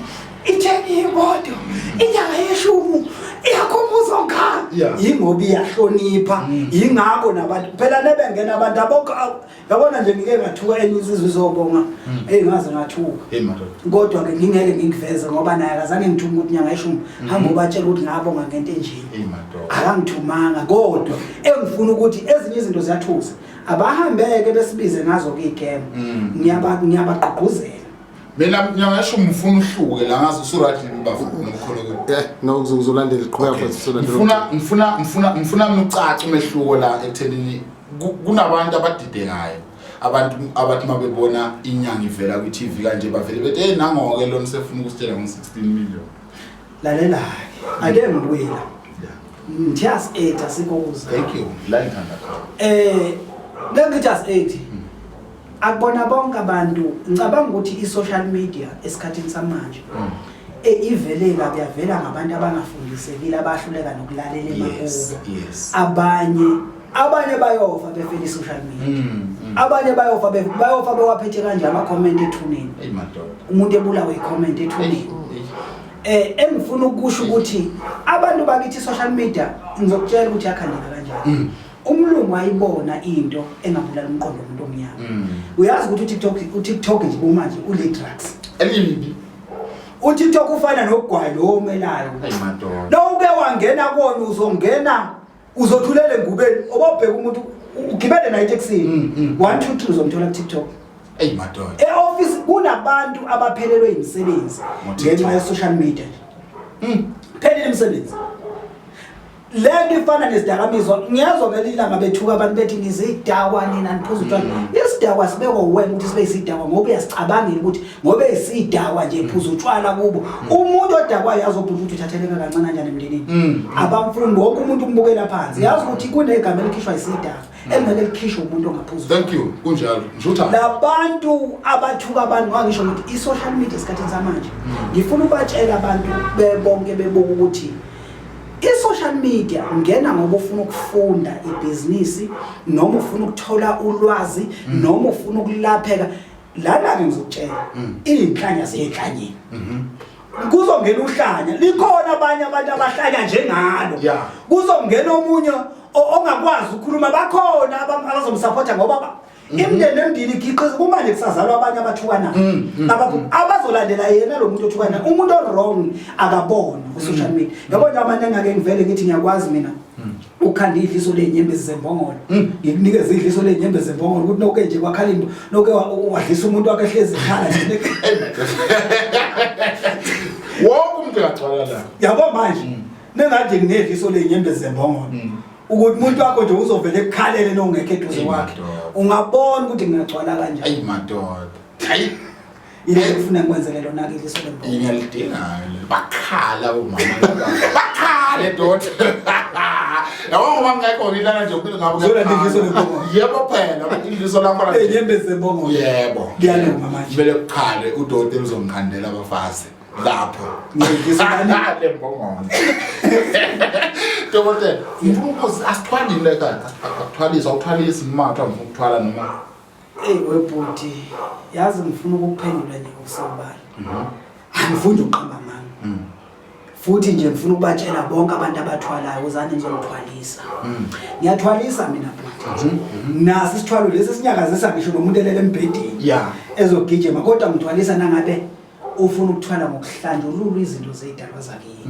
itheni imoto inyanga yeshumi iyakhumbuza onkhana. Yingoba iyahlonipha yingakho nabantu phela nebengena abantu abokho yabona nje ngike ngathuka enye insizwa izobonga eyi ngaze ngathuka. Hey madoda. Kodwa ke ngingeke ngikuveze ngoba naye akazange ngithume ukuthi nyanga yeshumi hamba ubatshela ukuthi ngabonga ngento enjeni. Hey madoda. Akangithumanga kodwa engifuna ukuthi ezinye izinto ziyathusa abahambeke besibize ngazo kuyigame. Ngiyabagqugquzela. Mina nyanga yeshumi ngifuna uhluke la ngazi usuright bafo nomkholo kuwe. No uzolandela qhubeka Okay. futhi uzolandela. Ngifuna mina ucace umehluko la ekuthenini kunabantu abadidekayo. Abantu abathi mabebona inyanga ivela kwi TV kanje bavele bethi hey nangoke lona sefuna ukusitshela ngo 16 million. Lalela ke ake ngibuye la. Ngithe as 8 asikho kuza. Thank you. La ngithanda khona. Lengithi as 8 akubona bonke abantu ngicabanga ukuthi i-social media esikhathini samanje ivele kabi yavela ngabantu abangafundisekile abahluleka nokulalela emakubo. Abanye bayofa befela i-social media. Abanye bayofa bayofa bewaphethe kanje ama comment ethuneni. Hey madoda. Umuntu ebulawe i-comment ethuneni. Engifuna ukusho ukuthi abantu bakithi social media ngizokutshela ukuthi yakhandeka kanjani. Umlungu wayibona into engabulala umqondo womuntu omnyama. Uyazi ukuthi uTikTok nje kumanje ule drugs. Elibi. uTikTok ufana nogwayi lo omelayo. Hey madoda. Lo uke wangena kuwona uzongena uzothulela engubeni obobheka umuntu ugibele naye etekisini. 1 2 3 uzomthola kuTikTok. Hey madoda. E-office kunabantu abaphelelwe imisebenzi Ngo-TikTok. ngenxa ye-social media. Phelile imisebenzi. Lento ifana nezidakamizwa ngiyazwa ngelinye ilanga bethuka abantu bethi nizidakwa nina niphuza utshwala. Isidakwa sibekwa uwena ukuthi sibe isidakwa ngoba uyasicabangela ukuthi ngoba isidakwa nje phuza utshwala kubo. Umuntu odakwayo azobhuta ukuthi uthatheleka kancane kanjani emndenini. Abamfundi wonke umuntu umbukela phansi. Yazi ukuthi kunegama elikhishwa isidakwa elingeke likhishwe umuntu ongaphuzi. Thank you. Kunjalo. Ngisho Labantu abathuka abantu ngisho ukuthi i-social media esikhathini samanje. Ngifuna ubatshela abantu bebonke bebuka ukuthi i-social media ungena ngoba ufuna ukufunda ibhizinisi noma ufuna ukuthola ulwazi noma ufuna ukulapheka. Lana ke ngizokutshela iy'nhlanya ziy'nhlanyeni. Kuzongena uhlanya likhona abanye abantu abahlanya njengalo. Kuzongena omunye ongakwazi ukukhuluma bakhona abazomsupporta ngoba imindeni emndini igiqiza kumanje kusazalwa abanye abathukanayo. Abazolandela yena lo muntu othukanayo. Umuntu o wrong akabona ku social media. Yabo nje amanye engake ngivele ngithi ngiyakwazi mina. Ukhanda idliso lezinyembezi zembongolo. Ngikunikeza idliso lezinyembezi zembongolo ukuthi noke nje kwakhala into noke wadlisa umuntu wakhe ehlezi ekhala nje. Wonke umuntu uyagcwala la. Yabo manje nengathi nginedliso lezinyembezi zembongolo. Ukuthi umuntu wakho nje uzovele ekukhalele nongekho eduze kwakhe. Ungabona ukuthi ngingagcwala kanjani. Ayi madoda. Ayi. Ile ngifuna ngikwenzele lona ke idliso lembongolo. Ngiyalidinga leli. Bakhala omama. Bakhale doda. Yabo ngoba ngekho ngilana nje ukuphila ngabo. Uzolanda idliso lembongolo. Yebo phela idliso lakho la. Inyembezi zembongolo. Yebo. Kuyalunga manje. Kumele kukhale udokotela uzongikhandela abafazi lapho. Ngidliso lani? Lembongolo. Dokotela, ngifuna ukubuza asithwali le ekhaya. Akuthwalisi, awuthwalisi noma kuthiwa ngifuna ukuthwala noma Eyi webhuti, yazi ngifuna ukukuphendula nje ngokusobala. Angifuni nje ukuqamba amanga. Futhi nje ngifuna ukubatshela bonke abantu abathwalayo uzane ngizongithwalisa. Ngiyathwalisa mina bhuti. Naso isithwalo lesi sinyakazisa ngisho nomuntu elele embhedeni. Ezogijima kodwa ngithwalisa nangabe ufuna ukuthwala ngokuhlanjululwa izinto zeyidalwa zakini.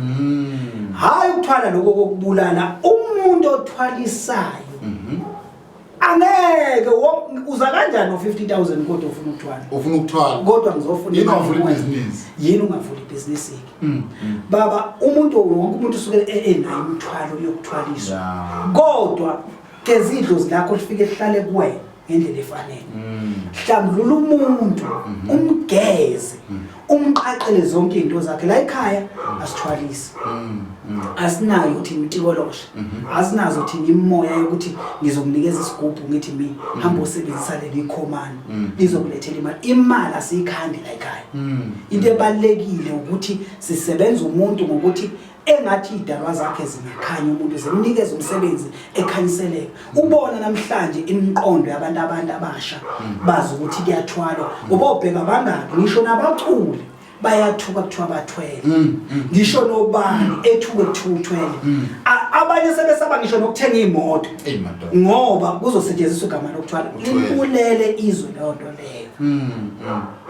Hayi ukuthwala lokho kokubulala umuntu othwalisayo. Angeke uza kanjani no-50000 kodwa ufuna ukuthwala? Ufuna ukuthwala. Kodwa ngizofuna Yini imali ungavula kuwena. ibhizinisi? Yini ungavula ibhizinisi ke? Baba, umuntu wonke umuntu usuke enayo imithwalo yokuthwaliswa. Kodwa ke zidlozi lakho lifike lihlale kuwena ngendlela efanele. Hlambulula umuntu, umgeze, umqaqele zonke izinto zakhe. La ekhaya asithwalisi. Asinayo ukuthi imtikoloshe. Asinazo thina imimoya yokuthi ngizokunikeza isigubhu ngithi mi hamba usebenzisa leli khomani lizokulethela imali. Imali asiyikhandi la ekhaya. Into ebalekile ukuthi sisebenza umuntu ngokuthi engathi idalwa zakhe zingakhanya umuntu zimnikeze umsebenzi ekhanyiseleka. Ubona namhlanje imiqondo yabantu abantu abasha bazi ukuthi kuyathwalwa. Ubobheka bangaki ngisho nabaculi bayathuka kuthiwa bathwele. Ngisho nobani ethuke kuthiwa uthwele. Abanye sebesaba ngisho nokuthenga imoto. Ey madoda. Ngoba kuzosetshenziswa igama lokuthwala. Uthwele. Libulele izwe leyo nto leyo.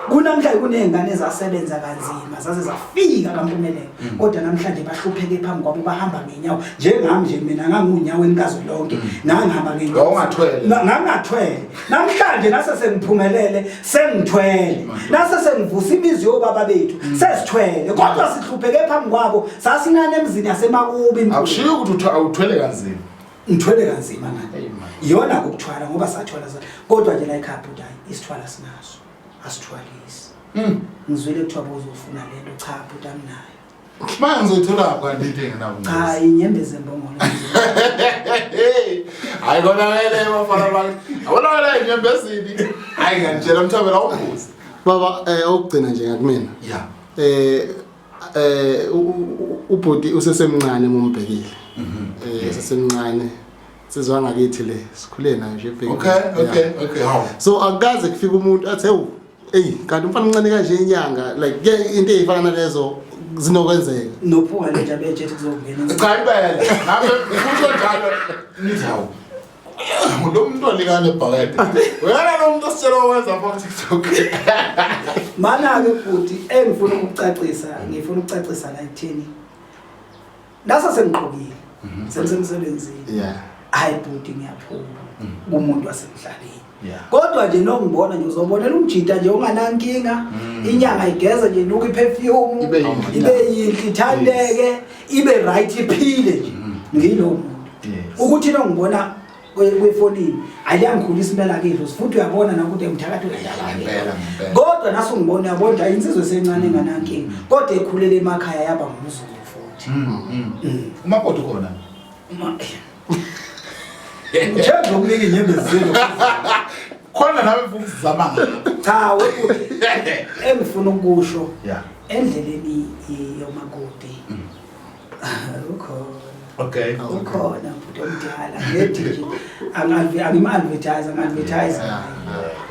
Kunamhlanje kunezingane ezasebenza kanzima zaze zafika kaMpumelelo. Kodwa namhlanje bahlupheke phambi kwabo bahamba ngenyawo. Njengami nje mina ngangunyaweni kazwelonke. Ngangihamba ngenyawo. Wawungathwele. Ngangathwele. Namhlanje nase sengiphumelele sengithwele. Nase sengivusa imizi yobaba bethu sesithwele. Kodwa sihlupheke phambi kwabo sasinane emzini yasemakubi impilo. Akushiyo ukuthi awuthwele kanzima. Ngithwele kanzima ngani. Hey, man. Iyona ukuthwala ngoba sathwala sa. Kodwa nje la ekhaya bhuti hayi isithwala sinaso. Asithwalisi. Ngizwile kuthiwa bozofuna lento, cha bhuti anginayo. Manje ngizoyithola kanti into engenabungozi. Cha, inyembezi embongolo. Hayi konakele bafana bami. Awonakele inyembezini. Hayi ngiyantshela Mthobela awumbuzi. Baba, okugcina nje ngakumina. Ubhuti usesemncane mumbhekile. Usesemncane. Sizwa ngakithi le, sikhule naye nje ebhekile. Okay, okay, okay. Hawu. So akukaze kufika umuntu athi hey, hey, kanti umfana omncane kanje inyanga, like ke into ezifana nalezo zinokwenzeka. Nophunga le nje abeje ethi kuzongena. Cha impela. Nami kusho njalo nithi hawu. Lo muntu olikane ebhakede. Uyana lo muntu ositshela owenza apha ku TikTok. Mana ke bhuti engifuna ukucacisa, ngifuna ukucacisa la ekutheni. Nasa sengiqhokile. Sengisemsebenzini. Hayi bhuti ngiyaphuma kumuntu wasemhlabeni. Kodwa nje nongibona nje uzobonela umjita nje unganankinga, inyanga igeza nje inuka iperfume, Ibe yinhle. ibe yinhle, ithandeke, ibe right, iphile nje. Ngilo muntu. Ukuthi nongibona kwefonini aliyangikhulisa impela ke idlozi, futhi uyabona nakuthi umthakathi uyadala. Ngempela, ngempela. Kodwa naso ngibona uyabona ukuthi insizwe esencane enganankinga, kodwa ekhulele emakhaya yaba ngumzulu futhi. Umakoti ukhona? Njengoba ukunika inyembezi zenu. Khona nawe mfuna ukuzama ngakho. Cha, webhuti, engifuna ukusho endleleni yomakoti. Ukhona. Ukhona bhuti omdala. Ngethi nje angim-advertise, angi-advertise.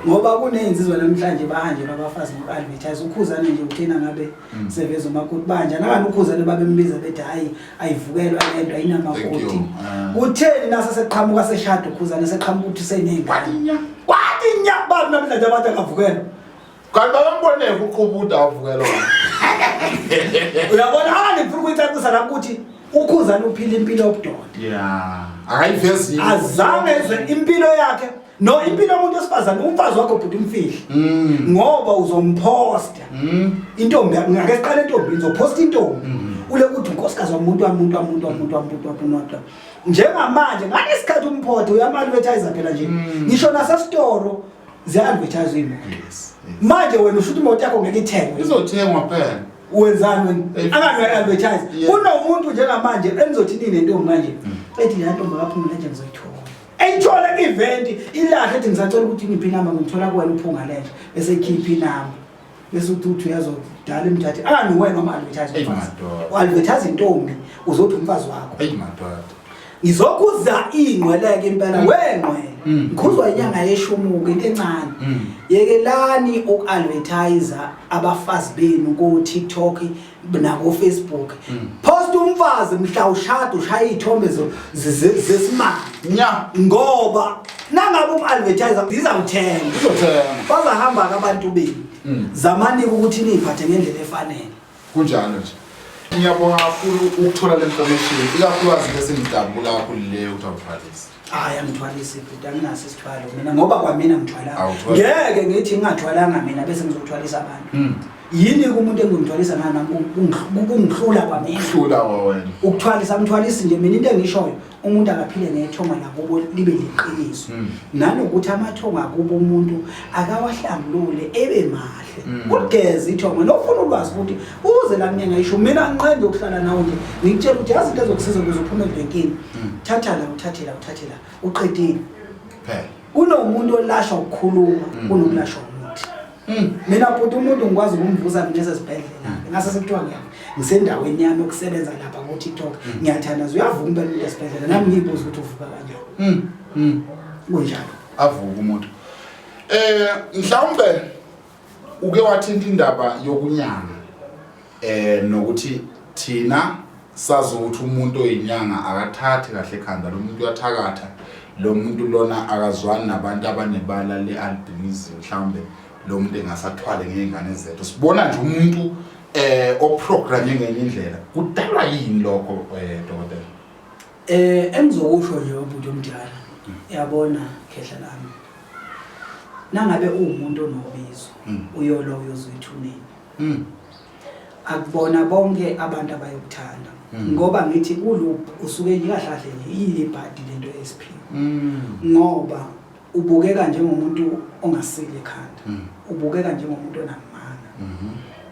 Ngoba kunezinsizwa namhlanje bahanjelwa abafazi ngoku-advertise. Ukhuzane nje uthena ngabe seveza umakoti banja. Nakani ukhuzane babembiza bethi hayi ayivukelwa lento ayinamakoti. Thank you. Kutheni nase seqhamuka seshada ukhuzane seqhamuka ukuthi useney'ngane. Kwathi nya. Kwathi nya bani namhlanje abantu akavukelwa. Kanti babembone ukuqubuda avukelwa. Uyabona ngifuna ukuyicacisa la ukuthi ukhuzane uphila impilo yobudoda. Akayivezi. Azange ezwe impilo yakhe no impilo yomuntu wesifazane umfazi wakho bhuti umfihle ngoba uzomphosta intombi ngake siqale intombi ngizophosta intombi ule kuthi unkosikazi womuntu wamuntu wamuntu wamuntu wamuntu wamuntu njengamanje ngalesikhathi umphothe uyam-advertise phela nje ngisho nasesitoro ziya-advertise imoto Yes. manje wena usho ukuthi imoto yakho ngeke ithengwe Izothengwa phela. Wenzani wena? Eh, Angayi-advertise. Yeah. Kunomuntu njengamanje enizothi ninentombi manje ethi le ntombi akaphumule nje ngizoyithola. Eyithola ku-event ilahle ethi ngisacela ukuthi ngiphe inamba ngithola kuwena uphunga lenja bese ikhipha inamba. Bese uthi uthi uyazodala imthathe. Akani wena uma advertise Eyi, umfazi. madoda. U-advertise intombi uzothi umfazi wakho. Eyi madoda. Ngizokhuza ingqweleke impela wengqwele. Ngikhuzwa inyanga yeshumuka into encane. Yekelani uku-advertise abafazi benu ko TikTok nako Facebook. Post umfazi mhla ushada ushaya izithombe zesimanga. Nya. Ngoba nangabe um-advertise izawuthenga. Izothenga. Bazahamba ke abantu benu. Zamani ukuthi niziphathe ngendlela efanele. Kunjalo nje. Ngiyabonga kakhulu ukuthola le information ikakhulukazi bese ngidabula kakhulu leyo ukuthi awuthwalisi. Hayi angithwalisi bhuti anginaso isithwalo mina ngoba kwamina ngithwala. Awuthwali. Ngeke ngithi ngingathwalanga mina bese ngizothwalisa abantu. Yini kumuntu engimthwalisa ngayo nami kungihlula kwamina. Hlula wena. Ukuthwalisa amthwalisi nje mina into engishoyo umuntu akaphile ngethonga lakubo libe liqiniso. Nanokuthi amathonga kubo umuntu akawahlambulule ebe mahle. Uligeze ithonga nofuna ulwazi ukuthi uze la kunyanga isho mina ngiqende ukuhlala nawe nje ngikutshela ukuthi yazi into ezokusiza ukuze uphume kule nkinga. Thatha la uthathe la uthathe la uqedile. Phela. Kunomuntu olashwa ukukhuluma kunokulashwa umuthi. Mina bhuti umuntu ngikwazi ukumvusa mina esesibhedlela. Ngase sekuthiwa ngiya ngisendaweni yami yokusebenza lapha ku TikTok. Ngiyathandaza uyavuka impela umuntu esibhedlela nami ngiyibuza ukuthi uvuka kanjani. Kunjalo. Avuka umuntu. Mhlawumbe uke wathinta indaba yokunyanga nokuthi thina sazi ukuthi umuntu oyinyanga akathathi kahle ekhanda lo muntu uyathakatha lo muntu lona akazwani nabantu abanebala le-albinism mhlawumbe lo muntu engasathwale ngey'ngane zethu sibona nje umuntu oprograme ngenye indlela kudalwa yini lokho dokotela? Engizokusho nje ubhuti omdala yabona khehla lami nangabe uwumuntu onobizo uyolo uyozwa ethuneni. Akubona bonke abantu abayokuthanda ngoba ngithi kulo usuke nje kahle nje iyibhadi lento esiphiwe ngoba ubukeka njengomuntu ongasile ekhanda ubukeka njengomuntu onamanga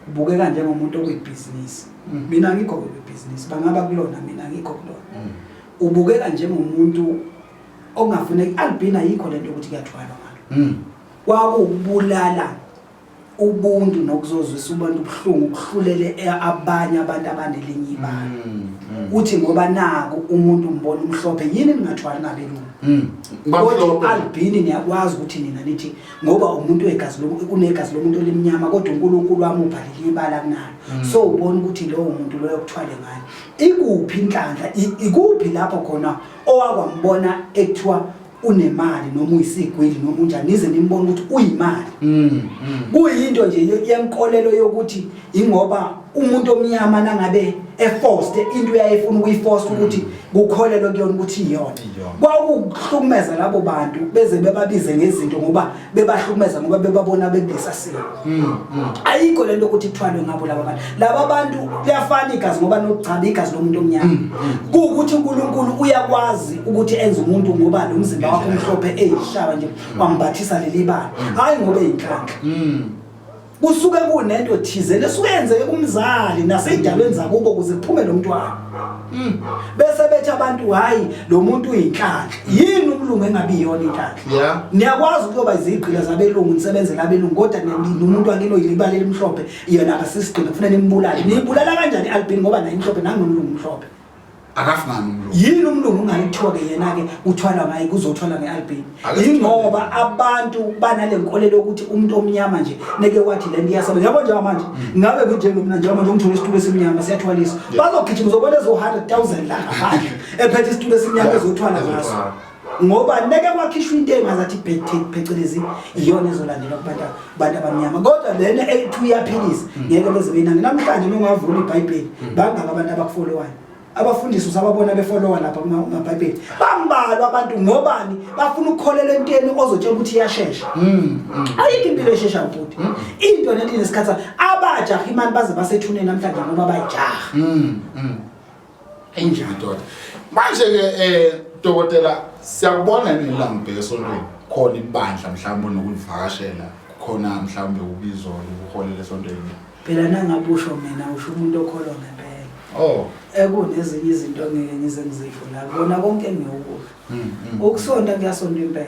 ubukeka njengomuntu okuyibhizinisi mina ngikho kwibhizinisi bangaba kulona mina ngikho kulona ubukeka njengomuntu ongafuneki albina yikho lento ukuthi kuyathwalwa ngalo kwakubulala ubuntu nokuzozwisa ubantu ubuhlungu ukuhlulele abanye abantu abanelinye ibala uthi ngoba naku umuntu umbona umhlophe yini ningathwali ngabelungu kodwa albini niyakwazi ukuthi nina nithi ngoba umuntu wegazi unegazi lomuntu olimnyama kodwa uNkulunkulu wamupha leli ibala kunalo so ubona ukuthi lowo muntu loyo kuthwale ngayo ikuphi inhlanhla ikuphi lapho khona owakwambona ekuthiwa unemali noma uyisigwili noma unjani nize nimbone ukuthi uyimali kuyinto nje yenkolelo yokuthi ingoba umuntu omnyama nangabe eforced into uyayifuna ukuyiforce ukuthi kukholelwe kuyona ukuthi iyona kwakuhlukumeza labo bantu beze bebabize ngezinto ngoba bebahlukumeza ngoba bebabona bekulesasimo ayikho lento ukuthi ithwalwe ngabo laba bantu laba bantu liyafana igazi ngoba nokugcaba igazi lomuntu omnyama kuwukuthi uNkulunkulu uyakwazi ukuthi enze umuntu ngoba lo mzimba wakhe omhlophe eyishaba nje wambathisa leli bala hayi ngoba eyinhlanhla kusuke kunento thize lesuke yenzeke kumzali naseyidalweni zakubo ukuze kuphume lo mntwana bese bethi abantu hayi lo muntu uyinhlanhla yini umlungu engabi iyona inhlanhla niyakwazi ukuyoba izigqila zabelungu nisebenzela abelungu kodwa nomuntu wakini oyilibala elimhlophe yena akasisigqila kufanele nimbulale niyibulala kanjani i-albini ngoba naye imhlophe nanginomlungu umhlophe akafungani umlungu yini umlungu ungayithiwa ke yena ke uthwala ngaye kuzothwala ngealbini yingoba abantu banale nkolelo yokuthi umuntu omnyama nje neke wathi lento iyasebenza yabo nje manje ngabe kunjengo mina njengoba nje ngithola isitulo esimnyama siyathwalisa bazogijima uzobona ezo 100,000 la ngaphandle ephethe isitulo esimnyama ezothwala ngaso ngoba neke kwakhishwa into engazathi phecelezi iyona ezolandelwa kubantu abantu abamnyama kodwa lena ethi uyaphilisa ngeke beze beyinange namhlanje nongavula iBhayibheli bangaka abantu abakufollowayo. Abafundisi usababona befolowa lapha kumabhayibheli, bambalwa abantu. Ngobani? Bafuna ukukholela entweni ozotshela ukuthi iyashesha. Ayikho impilo eshesha bhuti, into nento inesikhathi. Abajaha imali baze basethuneni namhlanje ngoba bayijaha. Enjani doda? Manje ke dokotela, siyakubona nini la ngibheke esontweni khona ibandla mhlawumbe nokulivakashela khona, mhlawumbe ubizo lokuholela esontweni? Phela nangabe usho mina, usho umuntu okholwa ngempela. Oh. Ekunezinye izinto engeke ngize ngizisho la kona konke engiyokusho. Ukusonta kuyasonta impela.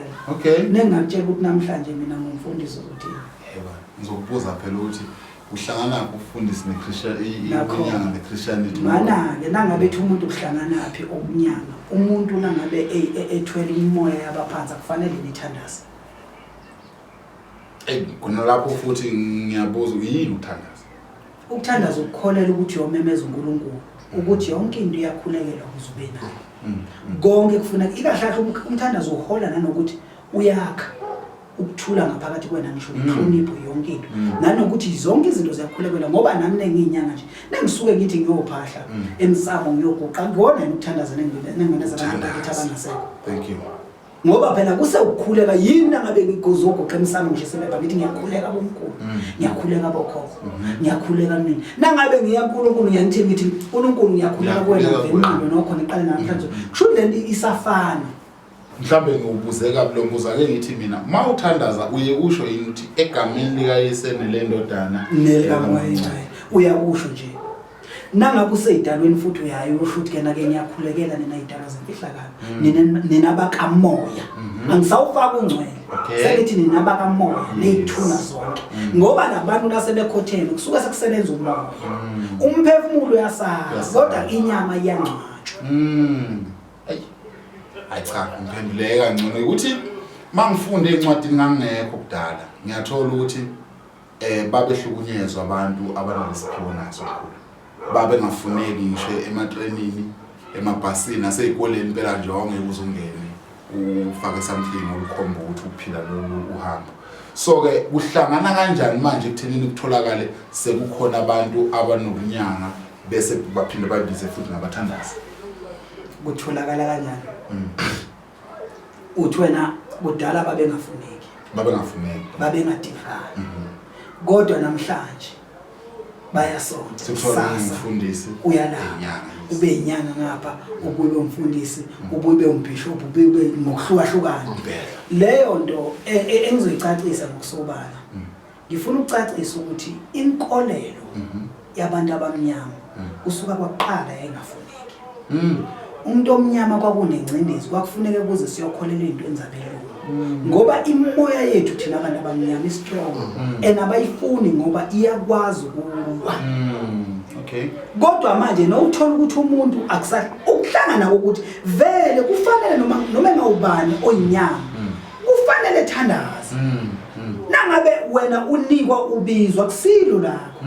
Nengakutshela ukuthi namhlanje mina ngumfundisi ukuthi Yebo, ngizokubuza phela ukuthi kuhlangana ufundisi neChristian Nakho. inyanga neChristianity. Mana-ke nangabe ethi umuntu kuhlanganaphi okunyanga, umuntu nangabe ethwele imimoya yabaphansi akufanele nithandaze? Ey, khona lapho futhi ngiyabuza, yini ukuthandaza? Ukuthandaza ukukholela ukuthi uyomemeza uNkulunkulu, ukuthi yonke into iyakhulekelwa ukuze ube nayo. Konke kufuneka ikahle kahle umthandazo uhola nanokuthi uyakha ukuthula ngaphakathi kwena, ngisho nenhlonipho, yonke into, nanokuthi zonke izinto ziyakhulekelwa. Ngoba nami nengiyinyanga nje, nengisuke ngithi ngiyophahla emsamo, ngiyoguqa, kuyona yini ukuthandaza nengimemeza abantu bakithi abangasekho? Thank you. Ngoba phela kusewukukhuleka. Yini nangabe ngikuzoguqa emsamo ngisho sebeba ngithi ngiyakhuleka bomkhulu, ngiyakhuleka bokhokho, ngiyakhuleka nini, nangabe ngiya kuNkulunkulu ngiyanithini, ngithi uNkulunkulu ngiyakhuleka kuwena. Ngiyakhuleka kuwena. Ngenqando nokho niqale namhlanje, kusho ukuthi lento isafana. Mhlambe ngiwubuze kabi lo mbuzo. Ake ngithi mina, uma uthandaza uye usho yini ukuthi egameni likaYise nelendodana nelikaMoya Ingcwele? Uyakusho nje nangabe useyidalweni, futhi uyaye usho ukuthi kena ke ngiyakhulekela nina idalwa zemfihlakalo, nina bakamoya. Angisawufaka ungcwele. Sengithi nina bakamoya ney'thuna zonke, ngoba labantu nasebekhotheni kusuke sekusebenza umoya, umphefumulo uyasala. Uyasala. Kodwa inyama iyangcwatshwa. Ayi. Hayi cha, ngiphenduleke kangcono ukuthi mangifunde encwadini ngangekho kudala. Ngiyathola ukuthi babehlukunyezwa abantu abanalesiphiwo naso kakhulu. Babengafuneki ngisho ematrenini, emabhasini, nasezikoleni impela nje wawungeke uze ungene ufake something olukhomba ukuthi uphila lolu uhambo. So ke kuhlangana kanjani manje ekuthenini kutholakale sekukhona abantu abanobunyanga bese baphinde babize futhi ngabathandazi? Kutholakala kanjani? Uthi wena kudala babengafuneki? Babengafuneki. Babengadingakali, kodwa namhlanje bayasonta. Sekuthola Kusasa umfundisi uyalapha. Inyanga, yes. Ube inyanga ngapha, ubuye ube umfundisi, ubuye ube umbhishobhi, ubuye ube ngokuhlukahlukana. Impela. Leyo nto engizoyicacisa ngokusobala, ngifuna ukucacisa ukuthi inkolelo yabantu abamnyama kusuka kwaqala yayingafuneki. Umuntu omnyama kwakunengcindezi, kwakufuneka ukuze siyokholela ey'ntweni zabelungu, ngoba imoya yethu thina abantu abamnyama i-strong and abayifuni ngoba iyakwazi ukulwa. Kodwa manje nowuthola ukuthi umuntu akusa ukuhlangana kokuthi vele kufanele noma engawubani oyinyama kufanele ethandaze. Nangabe wena unikwa ubizwa kusilo lakho,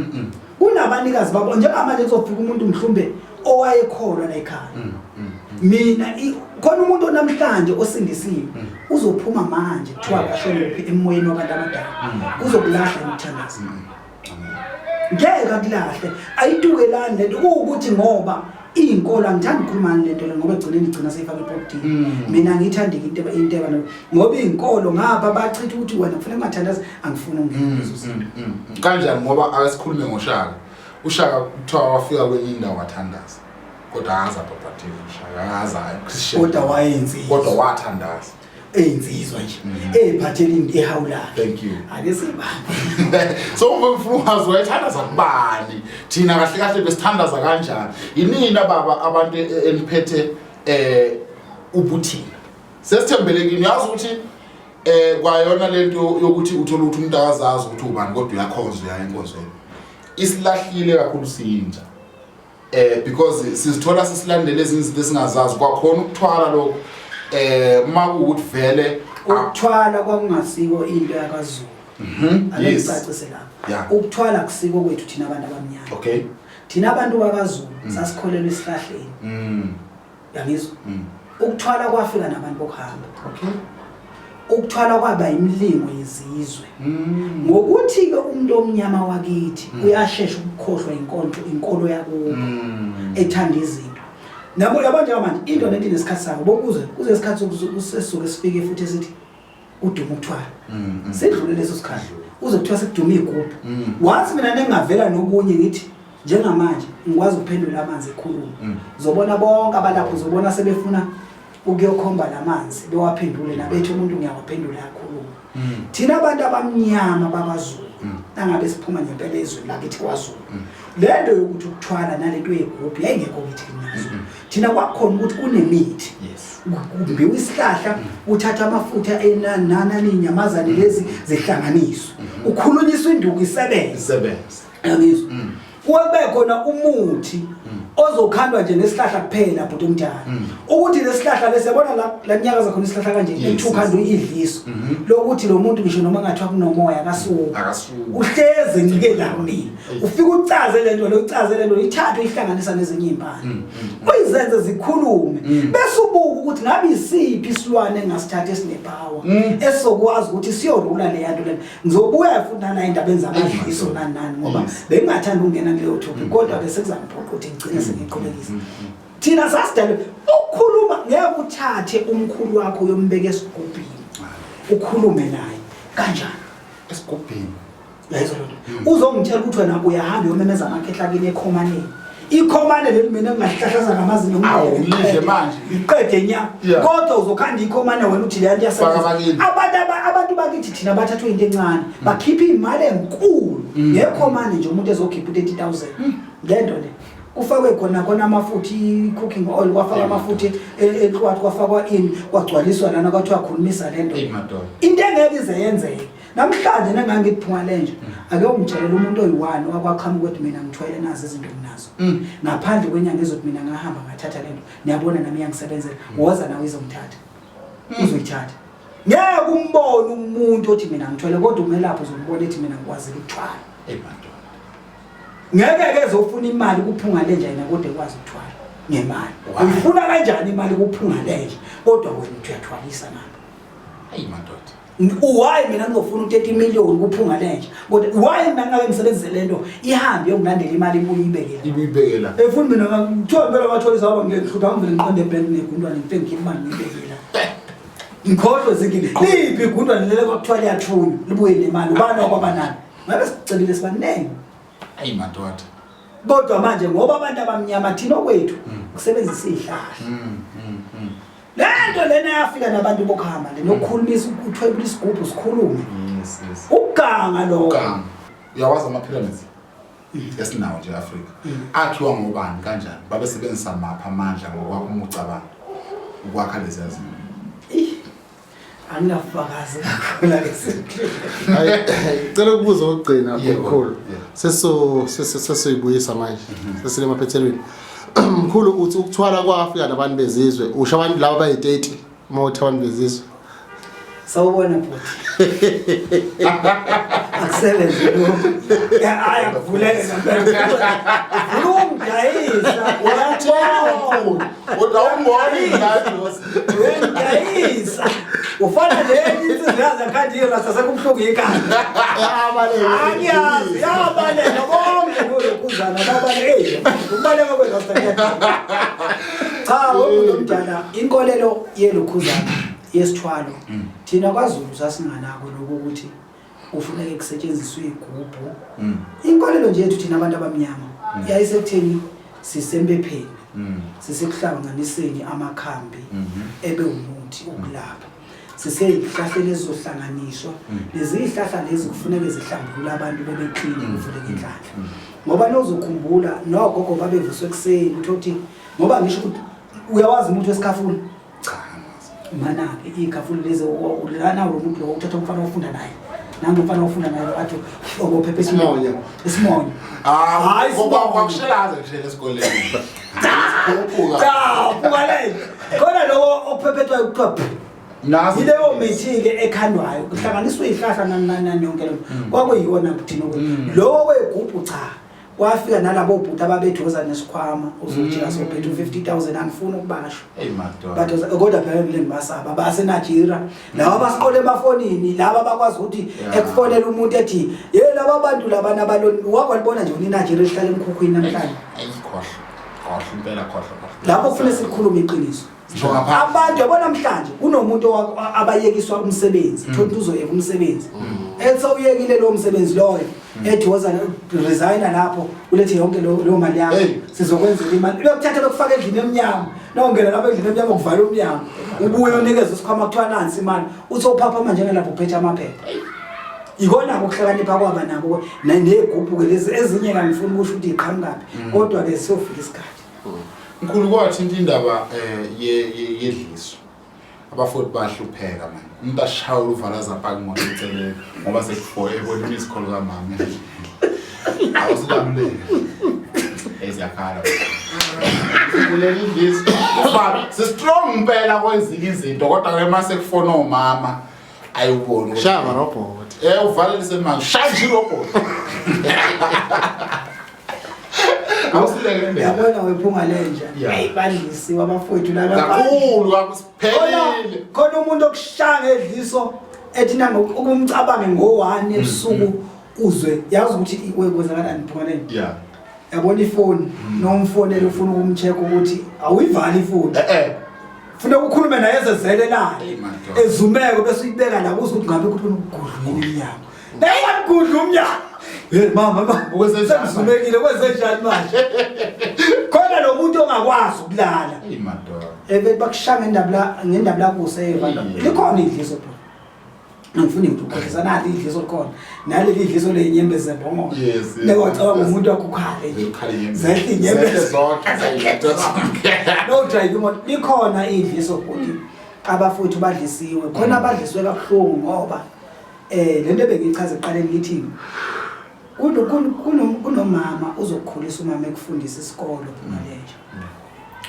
kunabanikazi babo. Njengamanje kuzofika umuntu mhlumbe owayekholwa la ekhaya, mina khona umuntu onamhlanje osindisiwe uzophuma manje kuthiwa akashone kuphi emoyeni wabantu abadala, uzokulahla umthandazo? Ngeke akulahle, ayitukelani lento. Kuwukuthi ngoba iy'nkolo, angithandi ukukhuluma ngani lento le ngoba egcineni igcina seyifaka epolitiki. Mina ngiyithandi into eba ngoba iy'nkolo ngapha bachitha ukuthi wena kufanele ungathandazi. Angifuni ukungena kulezo zinto. Kanjani? Ngoba ake sikhulume ngoShaka. UShaka kuthiwa wafika kwenye indawo wathandaza, kodwa akaze abhabhathiwe uShaka, akaze Christian. Kodwa wayeyinsizwa. Kodwa wathandaza. Eyinsizwa nje, eyiphathela into ehawu lakhe. Thank you. Ake sibambe. So ngifuna ukwazi, wayethandaza kubani? Thina kahle kahle besithandaza kanjani? Yinina baba abantu eniphethe ubuthina, sesithembelekini. Uyazi ukuthi kwayona lento yokuthi uthola ukuthi umuntu akazazi ukuthi ubani kodwa uyakhonza, uya enkonzweni, isilahlile kakhulu siyintsha because sizithola sisilandela ezinye izinto esingazazi. Kwakhona ukuthwala lokho, uma kuwukuthi vele Ukuthwala kwakungasiko into yakwaZulu. Ake ngicacise lapha. Ukuthwala kusiko kwethu thina abantu abamnyama. Thina abantu bakwaZulu sasikholelwa esihlahleni. Yangizwa? Ukuthwala kwafika nabantu bokuhamba. Ukuthwala kwaba imilingo yezizwe. Ngokuthi ke umuntu omnyama wakithi uyashesha ukukhohlwa inkonto, inkolo yakubo, ethanda izinto. Nabo yabo njengamanje into lento inesikhathi sayo bokuze kuze isikhathi sokusuke sifike futhi esithi kuduma ukuthwala. Sidlule leso sikhathi. Uze kuthiwa sekuduma igubhu. Wathi mina nengavela nokunye ngithi njengamanje ngikwazi ukuphendula amanzi ekhuluma. Uzobona bonke abalapho uzobona sebefuna ukuyokhomba lamanzi bewaphendule nabethi umuntu ngiyawaphendula yakhuluma. Thina abantu abamnyama bakwaZulu nangabe siphuma ngempela ezweni lakithi kwaZulu. Lento yokuthi ukuthwala nalento yegubhu yayingekho kithi nazo. Thina kwakukhona ukuthi kunemithi. Kumbiwa isihlahla uthatha amafutha enanana inyamazane lezi zihlanganiswe. Ukhulunyiswa induku isebenze. Isebenze. Yangizwa. Kube khona umuthi ozokhandwa nje nesihlahla kuphela bhuti omdala. Ukuthi lesihlahla lesi yabona la la nyakaza khona isihlahla kanje ekuthiwa ukhandwa idliso. Lokuthi lo muntu ngisho noma ngathiwa kunomoya akasuki. Akasuki. Uhleze encike la kunina. Ufike ucaze lento lo ucaze lento ithathe uyihlanganisa nezinye izimpande. Uyizenze zikhulume bese ubuka ukuthi ngabe isiphi isilwane engasithatha esinepower esizokwazi ukuthi siyorula le yanto lena. Ngizobuya futhi nala endabeni zamadliso nani nani ngoba bengingathanda ukungena kuleyo topic kodwa ke sekuzangiphoqa ukuthi ngigcine sengiqhubekisa. Thina sasidalwe ukukhuluma ngeke uthathe umkhulu wakho uyombeka esigubhini ukhulume naye kanjani? Esigubhini. Uyayizwa loo nto? Uzongitshela ukuthi wena uyahamba uyomemeza amakhehla kini ekhomaneni. Ikhomane leli mina ngingahlahlaza ngamazinyo Awu, ngidle manje. Ngiqede nya. Kodwa uzokhanda ikhomane wena uthi leyanto Faka iyasebenza. abakini. Abantu abantu bakithi thina bathathwe into encane. Bakhipha imali enkulu ngekhomane nje umuntu ezokhipha u30000. Lento le kufakwe khona khona amafutha i-cooking oil kwafakwa amafutha enhlwathi kwafakwa ini kwagcwaliswa lana kwathiwa khulumisa lento. Eyi madoda. Into engeke ize yenzeke. Namhlanje nengangithi phuma lenje ake ungitshelele umuntu oyi-one owakwaqhamuka ukuthi mina ngithwele nazi izinto nginazo. Ngaphandle kwenyanga ezothi mina ngahamba ngathatha lento niyabona nami iyangisebenzela woza nawe izongithatha. Uzoyithatha. Ngeke umbone umuntu othi mina ngithwele kodwa umelaphi uzombona ethi mina ngikwazile ukuthwala. Eyi madoda. Ngeke ke ezofuna imali kuphunga lenja yena kodwa ekwazi ukuthwala ngemali. Uyifuna kanjani imali kuphunga lenja kodwa wena uthi uyathwalisa ngapha. Eyi madoda. Why mina ngizofuna u30 million kuphunga lenja kodwa why mina ngake ngisebenzise lento ihambe yokulandela imali ibuye ibekela Ibuyibekela. efuna mina kuthiwa impela batholisa aba ngihlupha ngivele ngiqonde ebhenki negundwane ngifike ngikhiphe imali ngiyibekela ngikhohlwe zinkinga liphi igundwane lele kwakuthiwa liyathunywa libuye nemali ubani wakwabanani ngabe sicebile sibaningi. Ayi madoda. Kodwa manje ngoba abantu abamnyama thina okwethu kusebenzisa izihlahla. Lento lena yafika nabantu bokuhamba le nokukhulumisa uthwebula isigubhu sikhulume. Yes. Ukuganga lokho. Uganga. Uyawazi ama pyramids? Esinawo nje eAfrika. Akhiwa ngobani kanjani? Babesebenzisa maphi amandla ngokwakho uma ucabanga ukwakha lezi zinto. Anginabufakazi kakhulu alesithi. Hayi, cela ukubuza okugcina Yebo, mkhulu. yebo. Seso sesoyibuyisa manje. Sesile emaphethelweni. Mkhulu uthi ukuthwala kwafika nabantu bezizwe, usho abantu laba abayi-30 uma uthi abantu bezizwe. Sawubona bhuti. Akusebenzi lokho. Hayi akuvuleke ngempela. Vula umdayisa. Uyabona. Kodwa awumboni ngathi Uyangidayisa. Ufana nenye insizwa yazi akhandi irasta sekubuhlungu ikhanda. Angiyazi yabaleka bonke kulokhuzana babaleka. Hey, ukubaleka kwerasta kuyadina. Cha, umuntu omdala inkolelo yelokhuzana yesithwalo. Thina kwaZulu sasinganako lokho ukuthi kufuneke kusetshenziswe igubhu. Inkolelo nje yethu thina abantu abamnyama yayisekutheni sisempepheni. Sisekuhlanganiseni amakhambi ebe umuthi ukulapha. Siseyihlahleni ezizohlanganiswa. Lezi zihlahla lezi kufuneke zihlambulule abantu bebe clean kuvuleke inhlanhla. Ngoba nozokhumbula nogogo babevuswe ekuseni uthothi ngoba ngisho ukuthi uyawazi umuntu wesikhafula. Cha, angazi. Mana-ke iy'khafula lezi lana lo muntu lo uthatha umfana ofunda naye. Nangu umfana ofunda naye lo athi obophepha Isimonyo. Isimonyo. Ah, Hayi, ngoba isimonyo. kwakushelaza nje esikoleni. Sikhuphuka. Cha, buka le. Khona lowo ophephethwayo kuthiwa phu. Nazi. Yileyo mithi-ke ekhandwayo kuhlanganiswe iy'hlahla nani nani nani yonke leyo. Kwakuyiwona thina ukuthi lowo wegubhu cha. Kwafika nalabo bhuti ababedoza nesikhwama uzojika sophethe u-50,000 angifuni ukubasho. Hey madoda. Badoza kodwa phela ngile ngibasaba baseNigeria laba basiqole emafonini laba bakwazi ukuthi ekufonela umuntu ethi hey laba bantu labana abaloni wakwalibona nje uNigeria ehlala emkhukhwini namhlanje. Hey khohlwa. Khohlwa impela khohlwa. Lapho kufanele sikhulume iqiniso. Abantu yabo namhlanje kunomuntu abayekiswa umsebenzi, thola ukuthi uzoyeka umsebenzi. Ethi uyekile lo msebenzi loyo, ethi woza resigna lapho ulethe yonke leyo mali yakho sizokwenzela imali. Bekuthatha bekufaka endlini emnyama. Nawungena lapho endlini emnyama kuvala umnyango. Ubuye unikeze isikhwama kuthiwa nansi imali. Uthi uphapha manje ngelapho uphethe amaphepha. Ikona ukuhlakanipha kwaba nabo negubhu ke lezi ezinye ngangifuna ukusho ukuthi iqhamukaphi kodwa ke siyofika isikhathi. Mkhulu kwathinta indaba eh yedliso. Abafowethu bahlupheka manje. Umuntu ashaye uvalaza apaka imoto eceleni ngoba sekufo ebona imisikolo kamama. Awusilamulele. Eziyakhala. Kuleli idliso. Ngoba si strong impela kwezinye izinto kodwa ke mase kufona omama ayuboni. Shaya robot. Eh uvalelise manje. Shaya nje robot. Awusileke Yabona wephunga lenja. Hey badlisiwe abafowethu laba. Kakhulu kakusiphelile. Khona umuntu okushaya ngedliso ethi nanga ukumcabange ngo1 ebusuku uzwe yazi ukuthi kwenzakalani phunga lenja. Yeah. Yabona ifoni nomfonela ufuna ukumcheck ukuthi awuyivali ifoni. Eh eh. Funa ukukhulume naye ezezele la. Hey, madoda. Ezumeke bese uyibeka la uzwe ukuthi ngabe kuthi ukugudla umnyango. Nayakudla umnyango. Hey mama mama Kwenzenjani sengizumekile kwenzenjani manje? Khona lo muntu ongakwazi ukulala. Hey madoda. Ebe bakushaya ngendabula ngendabula kuse evantu. Yeah. Likhona idliso bro. Angifuni ngithi ukhohlisa nali idliso likhona. Naleli idliso lenyembezi zembongolo. Yes, yes. Nekocabanga umuntu wakho ukhale nje. Zikhale inyembezi. Zehle inyembezi. Zehle zonke. Zehle zonke. No drive imoto likhona idliso bhuti. Abafowethu badlisiwe. Khona abadliswe kabuhlungu ngoba eh lento ebengichaza ekuqaleni ngithi kunomama uzokukhulisa umama ekufundisa isikolo phuma lenja.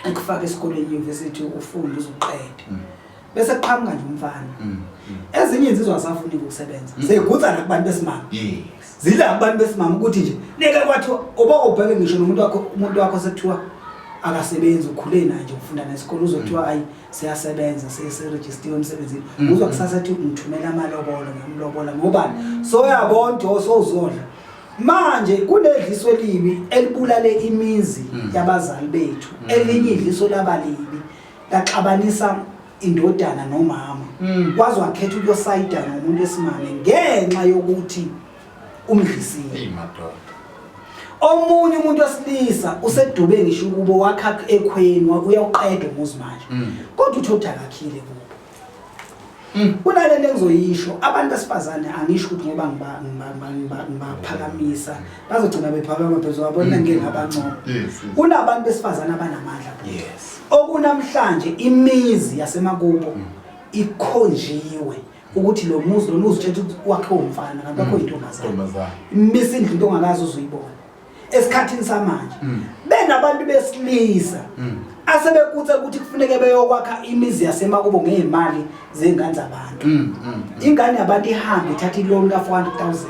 Ekufaka esikoleni university ufunde uzoqede. Bese kuqhamuka nje umfana. Ezinye insizwa asafuni ukusebenza. Seyigutsa la kubantu besimame. Yes. Zila kubantu besimame ukuthi nje neke kwathiwa oba ubheke ngisho nomuntu wakho umuntu wakho sekuthiwa akasebenzi ukhule naye nje ufunda nesikole uzothiwa ayi siyasebenza serejistiwe emsebenzini uzwa kusasa ethi ngithumela amalobolo ngiyamlobola ngobani so uyabona ukuthi sowuzodla manje kunedliso elibi elibulale imizi yabazali bethu elinye idliso labalibi laxabanisa indodana nomama kwaze wakhetha ukuyosayida nomuntu wesimame ngenxa yokuthi umdlisile. Hey madoda. Omunye umuntu wesilisa usedube ngisho ukubo wakha ekhweni uyawuqeda umuzi manje. Kodwa uthi udakakhile kubo. Kunalento engizoyisho abantu besifazane angisho ukuthi ngoba ngibaphakamisa bazogcina bephakama phezulu wabona ngeke ngabancoma. Yes. yes. Kunabantu besifazane abanamandla bhuti. Yes. Okunamhlanje imizi yasemakubo ikhonjiwe ukuthi lo muzi lona uzitshela ukuthi wakhe umfana kanti wakho intombazane. Ntombazane. Imisa indlu into ongakaze uzuyibona. Esikhathini samanje benabantu besilisa asebekuthe ukuthi kufuneke beyokwakha imizi yasemakubo ngezimali zengane zabantu. Ingane yabantu ihambe ithatha iloan ka 400,000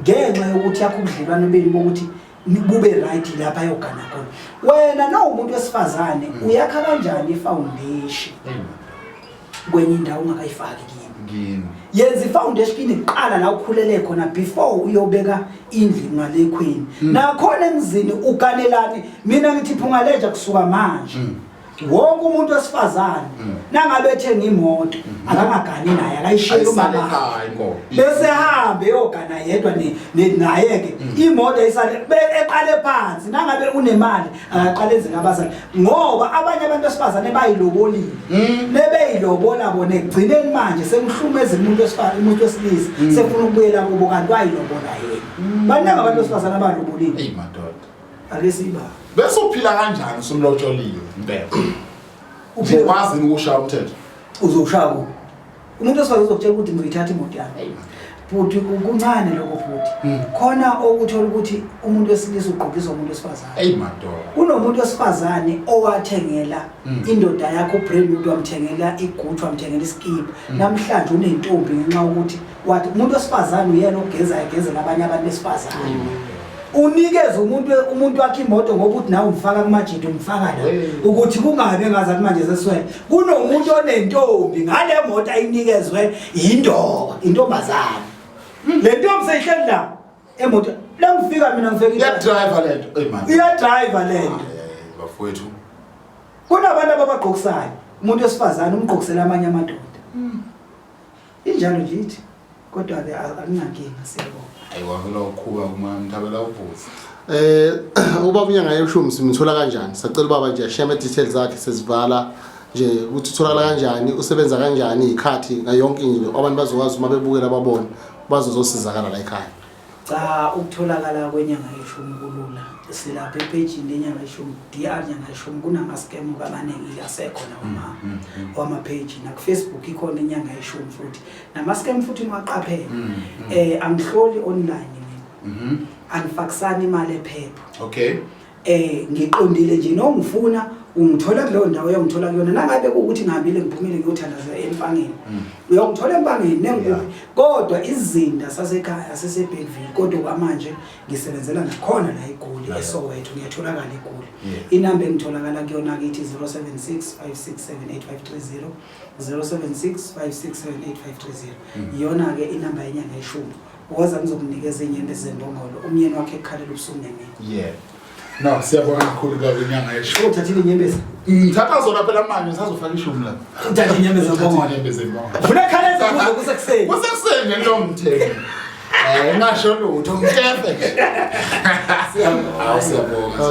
ngenxa yokuthi yakho ubudlelwano benu bokuthi bube right lapha ayogana khona. Wena no umuntu wesifazane uyakha kanjani ifoundation Hey kwenye indawo ungakayifaki kini? ngini. Yenza ifoundation kini kuqala la ukhulele khona before uyobeka indlu ngale ekhweni. Nakhona emzini uganelani mina ngithi phunga lenja kusuka manje. Wonke umuntu wesifazane nangabe ethenga imoto akangagani naye akayishiyele Ayisale umama. ekhaya inkomo. Bese hambe yogana yedwa naye ke imoto isale eqale phansi nangabe unemali akaqale enzele abazali ngoba abanye abantu besifazane bayilobolile nebeyilobola bona ekugcineni manje sekuhlumeza umuntu wesifazane umuntu wesilisa sefuna ukubuyela kubo kanti wayilobola yena. Baningi abantu besifazane abalobolile. Hey madoda. Ake siba. Bese uphila kanjani usumlotsholiwe impela? Uzokwazi ukushaya umthetho? Uzoshaya kuphi? Umuntu wesifazane uzokutshela ukuthi ngizoyithatha imoto yami. Bhuti kuncane lokho futhi. Khona okuthola ukuthi umuntu wesilisa ugqokiswa umuntu wesifazane. Hey madoda. Kunomuntu wesifazane owathengela indoda yakho brand new wamthengela iguthi wamthengela iskipa. Namhlanje unentombi ngenxa yokuthi wathi umuntu wesifazane uyena ogezayo egezela abanye abantu besifazane. Unikeza umuntu wakhe imoto ngoba uthi nawe umfaka kumajidi umfaka la ukuthi kungabe engazathi manje seswele. Kunomuntu onentombi ngale moto ayinikezwe indoda intombazane. Le ntombi seyihleli la emoto la ngifika mina ngifika Iya driver lento. Hey man. Iya driver lento. Bafowethu. Kunabantu ababagqokisayo, umuntu wesifazane umgqokisela amanye amadoda. Injalo nje ithi. Kodwa ke akunankinga siyabonga. Ayi wavela ukhuba kuma mthabela uvusi. Eh ubaba unyanga yeshumi simthola kanjani? Sacela ubaba nje ashiye ama details akhe sesivala nje ukuthi utholakala kanjani, usebenza kanjani izikhathi ngayo yonke into abantu bazokwazi uma bebukela babone bazozosizakala la ekhaya. Cha ukutholakala kwenyanga yeshumi kulula. Silapha ephejini lenyanga yeshumi, DR nyanga yeshumi kunama-scam amaningi asekhona wama wama-page naku-Facebook ikhona inyanga yeshumi futhi. Nama-scam futhi niwaqaphele. Angihloli online mina. Angifakisani imali ephepha. Okay. Ngiqondile nje nongifuna ungithola kuleyo ndawo uyongithola kuyona nangabe kuwukuthi ngihambile ngiphumile ngiyothandaza empangeni uyongithola empangeni nengikuphi kodwa izinda sasekhaya sisebellville kodwa kwamanje ngisebenzela nakhona la egoli eSoweto ngiyatholakala egoli inamba engitholakala kuyona kithi 076 567 8530 076 567 8530 iyona ke inamba yenyanga yeshumi woza ngizokunikeza inyembezi zembongolo umyeni wakhe ekukhalela ubusuku nemini Yeah. No, siyabonga kakhulu baba inyanga yeshumi. Uthathile inyembezi? Ngithatha zona phela manje ngisazofaka ishumi lapha. Uthathe inyembezi zembongolo. Inyembezi zembongolo. Funa khaleza kuze kusekuseni. Kusekuseni nje lo mthetho. Ngasho lutho, ngitefe nje. Siyabonga. Awu siyabonga.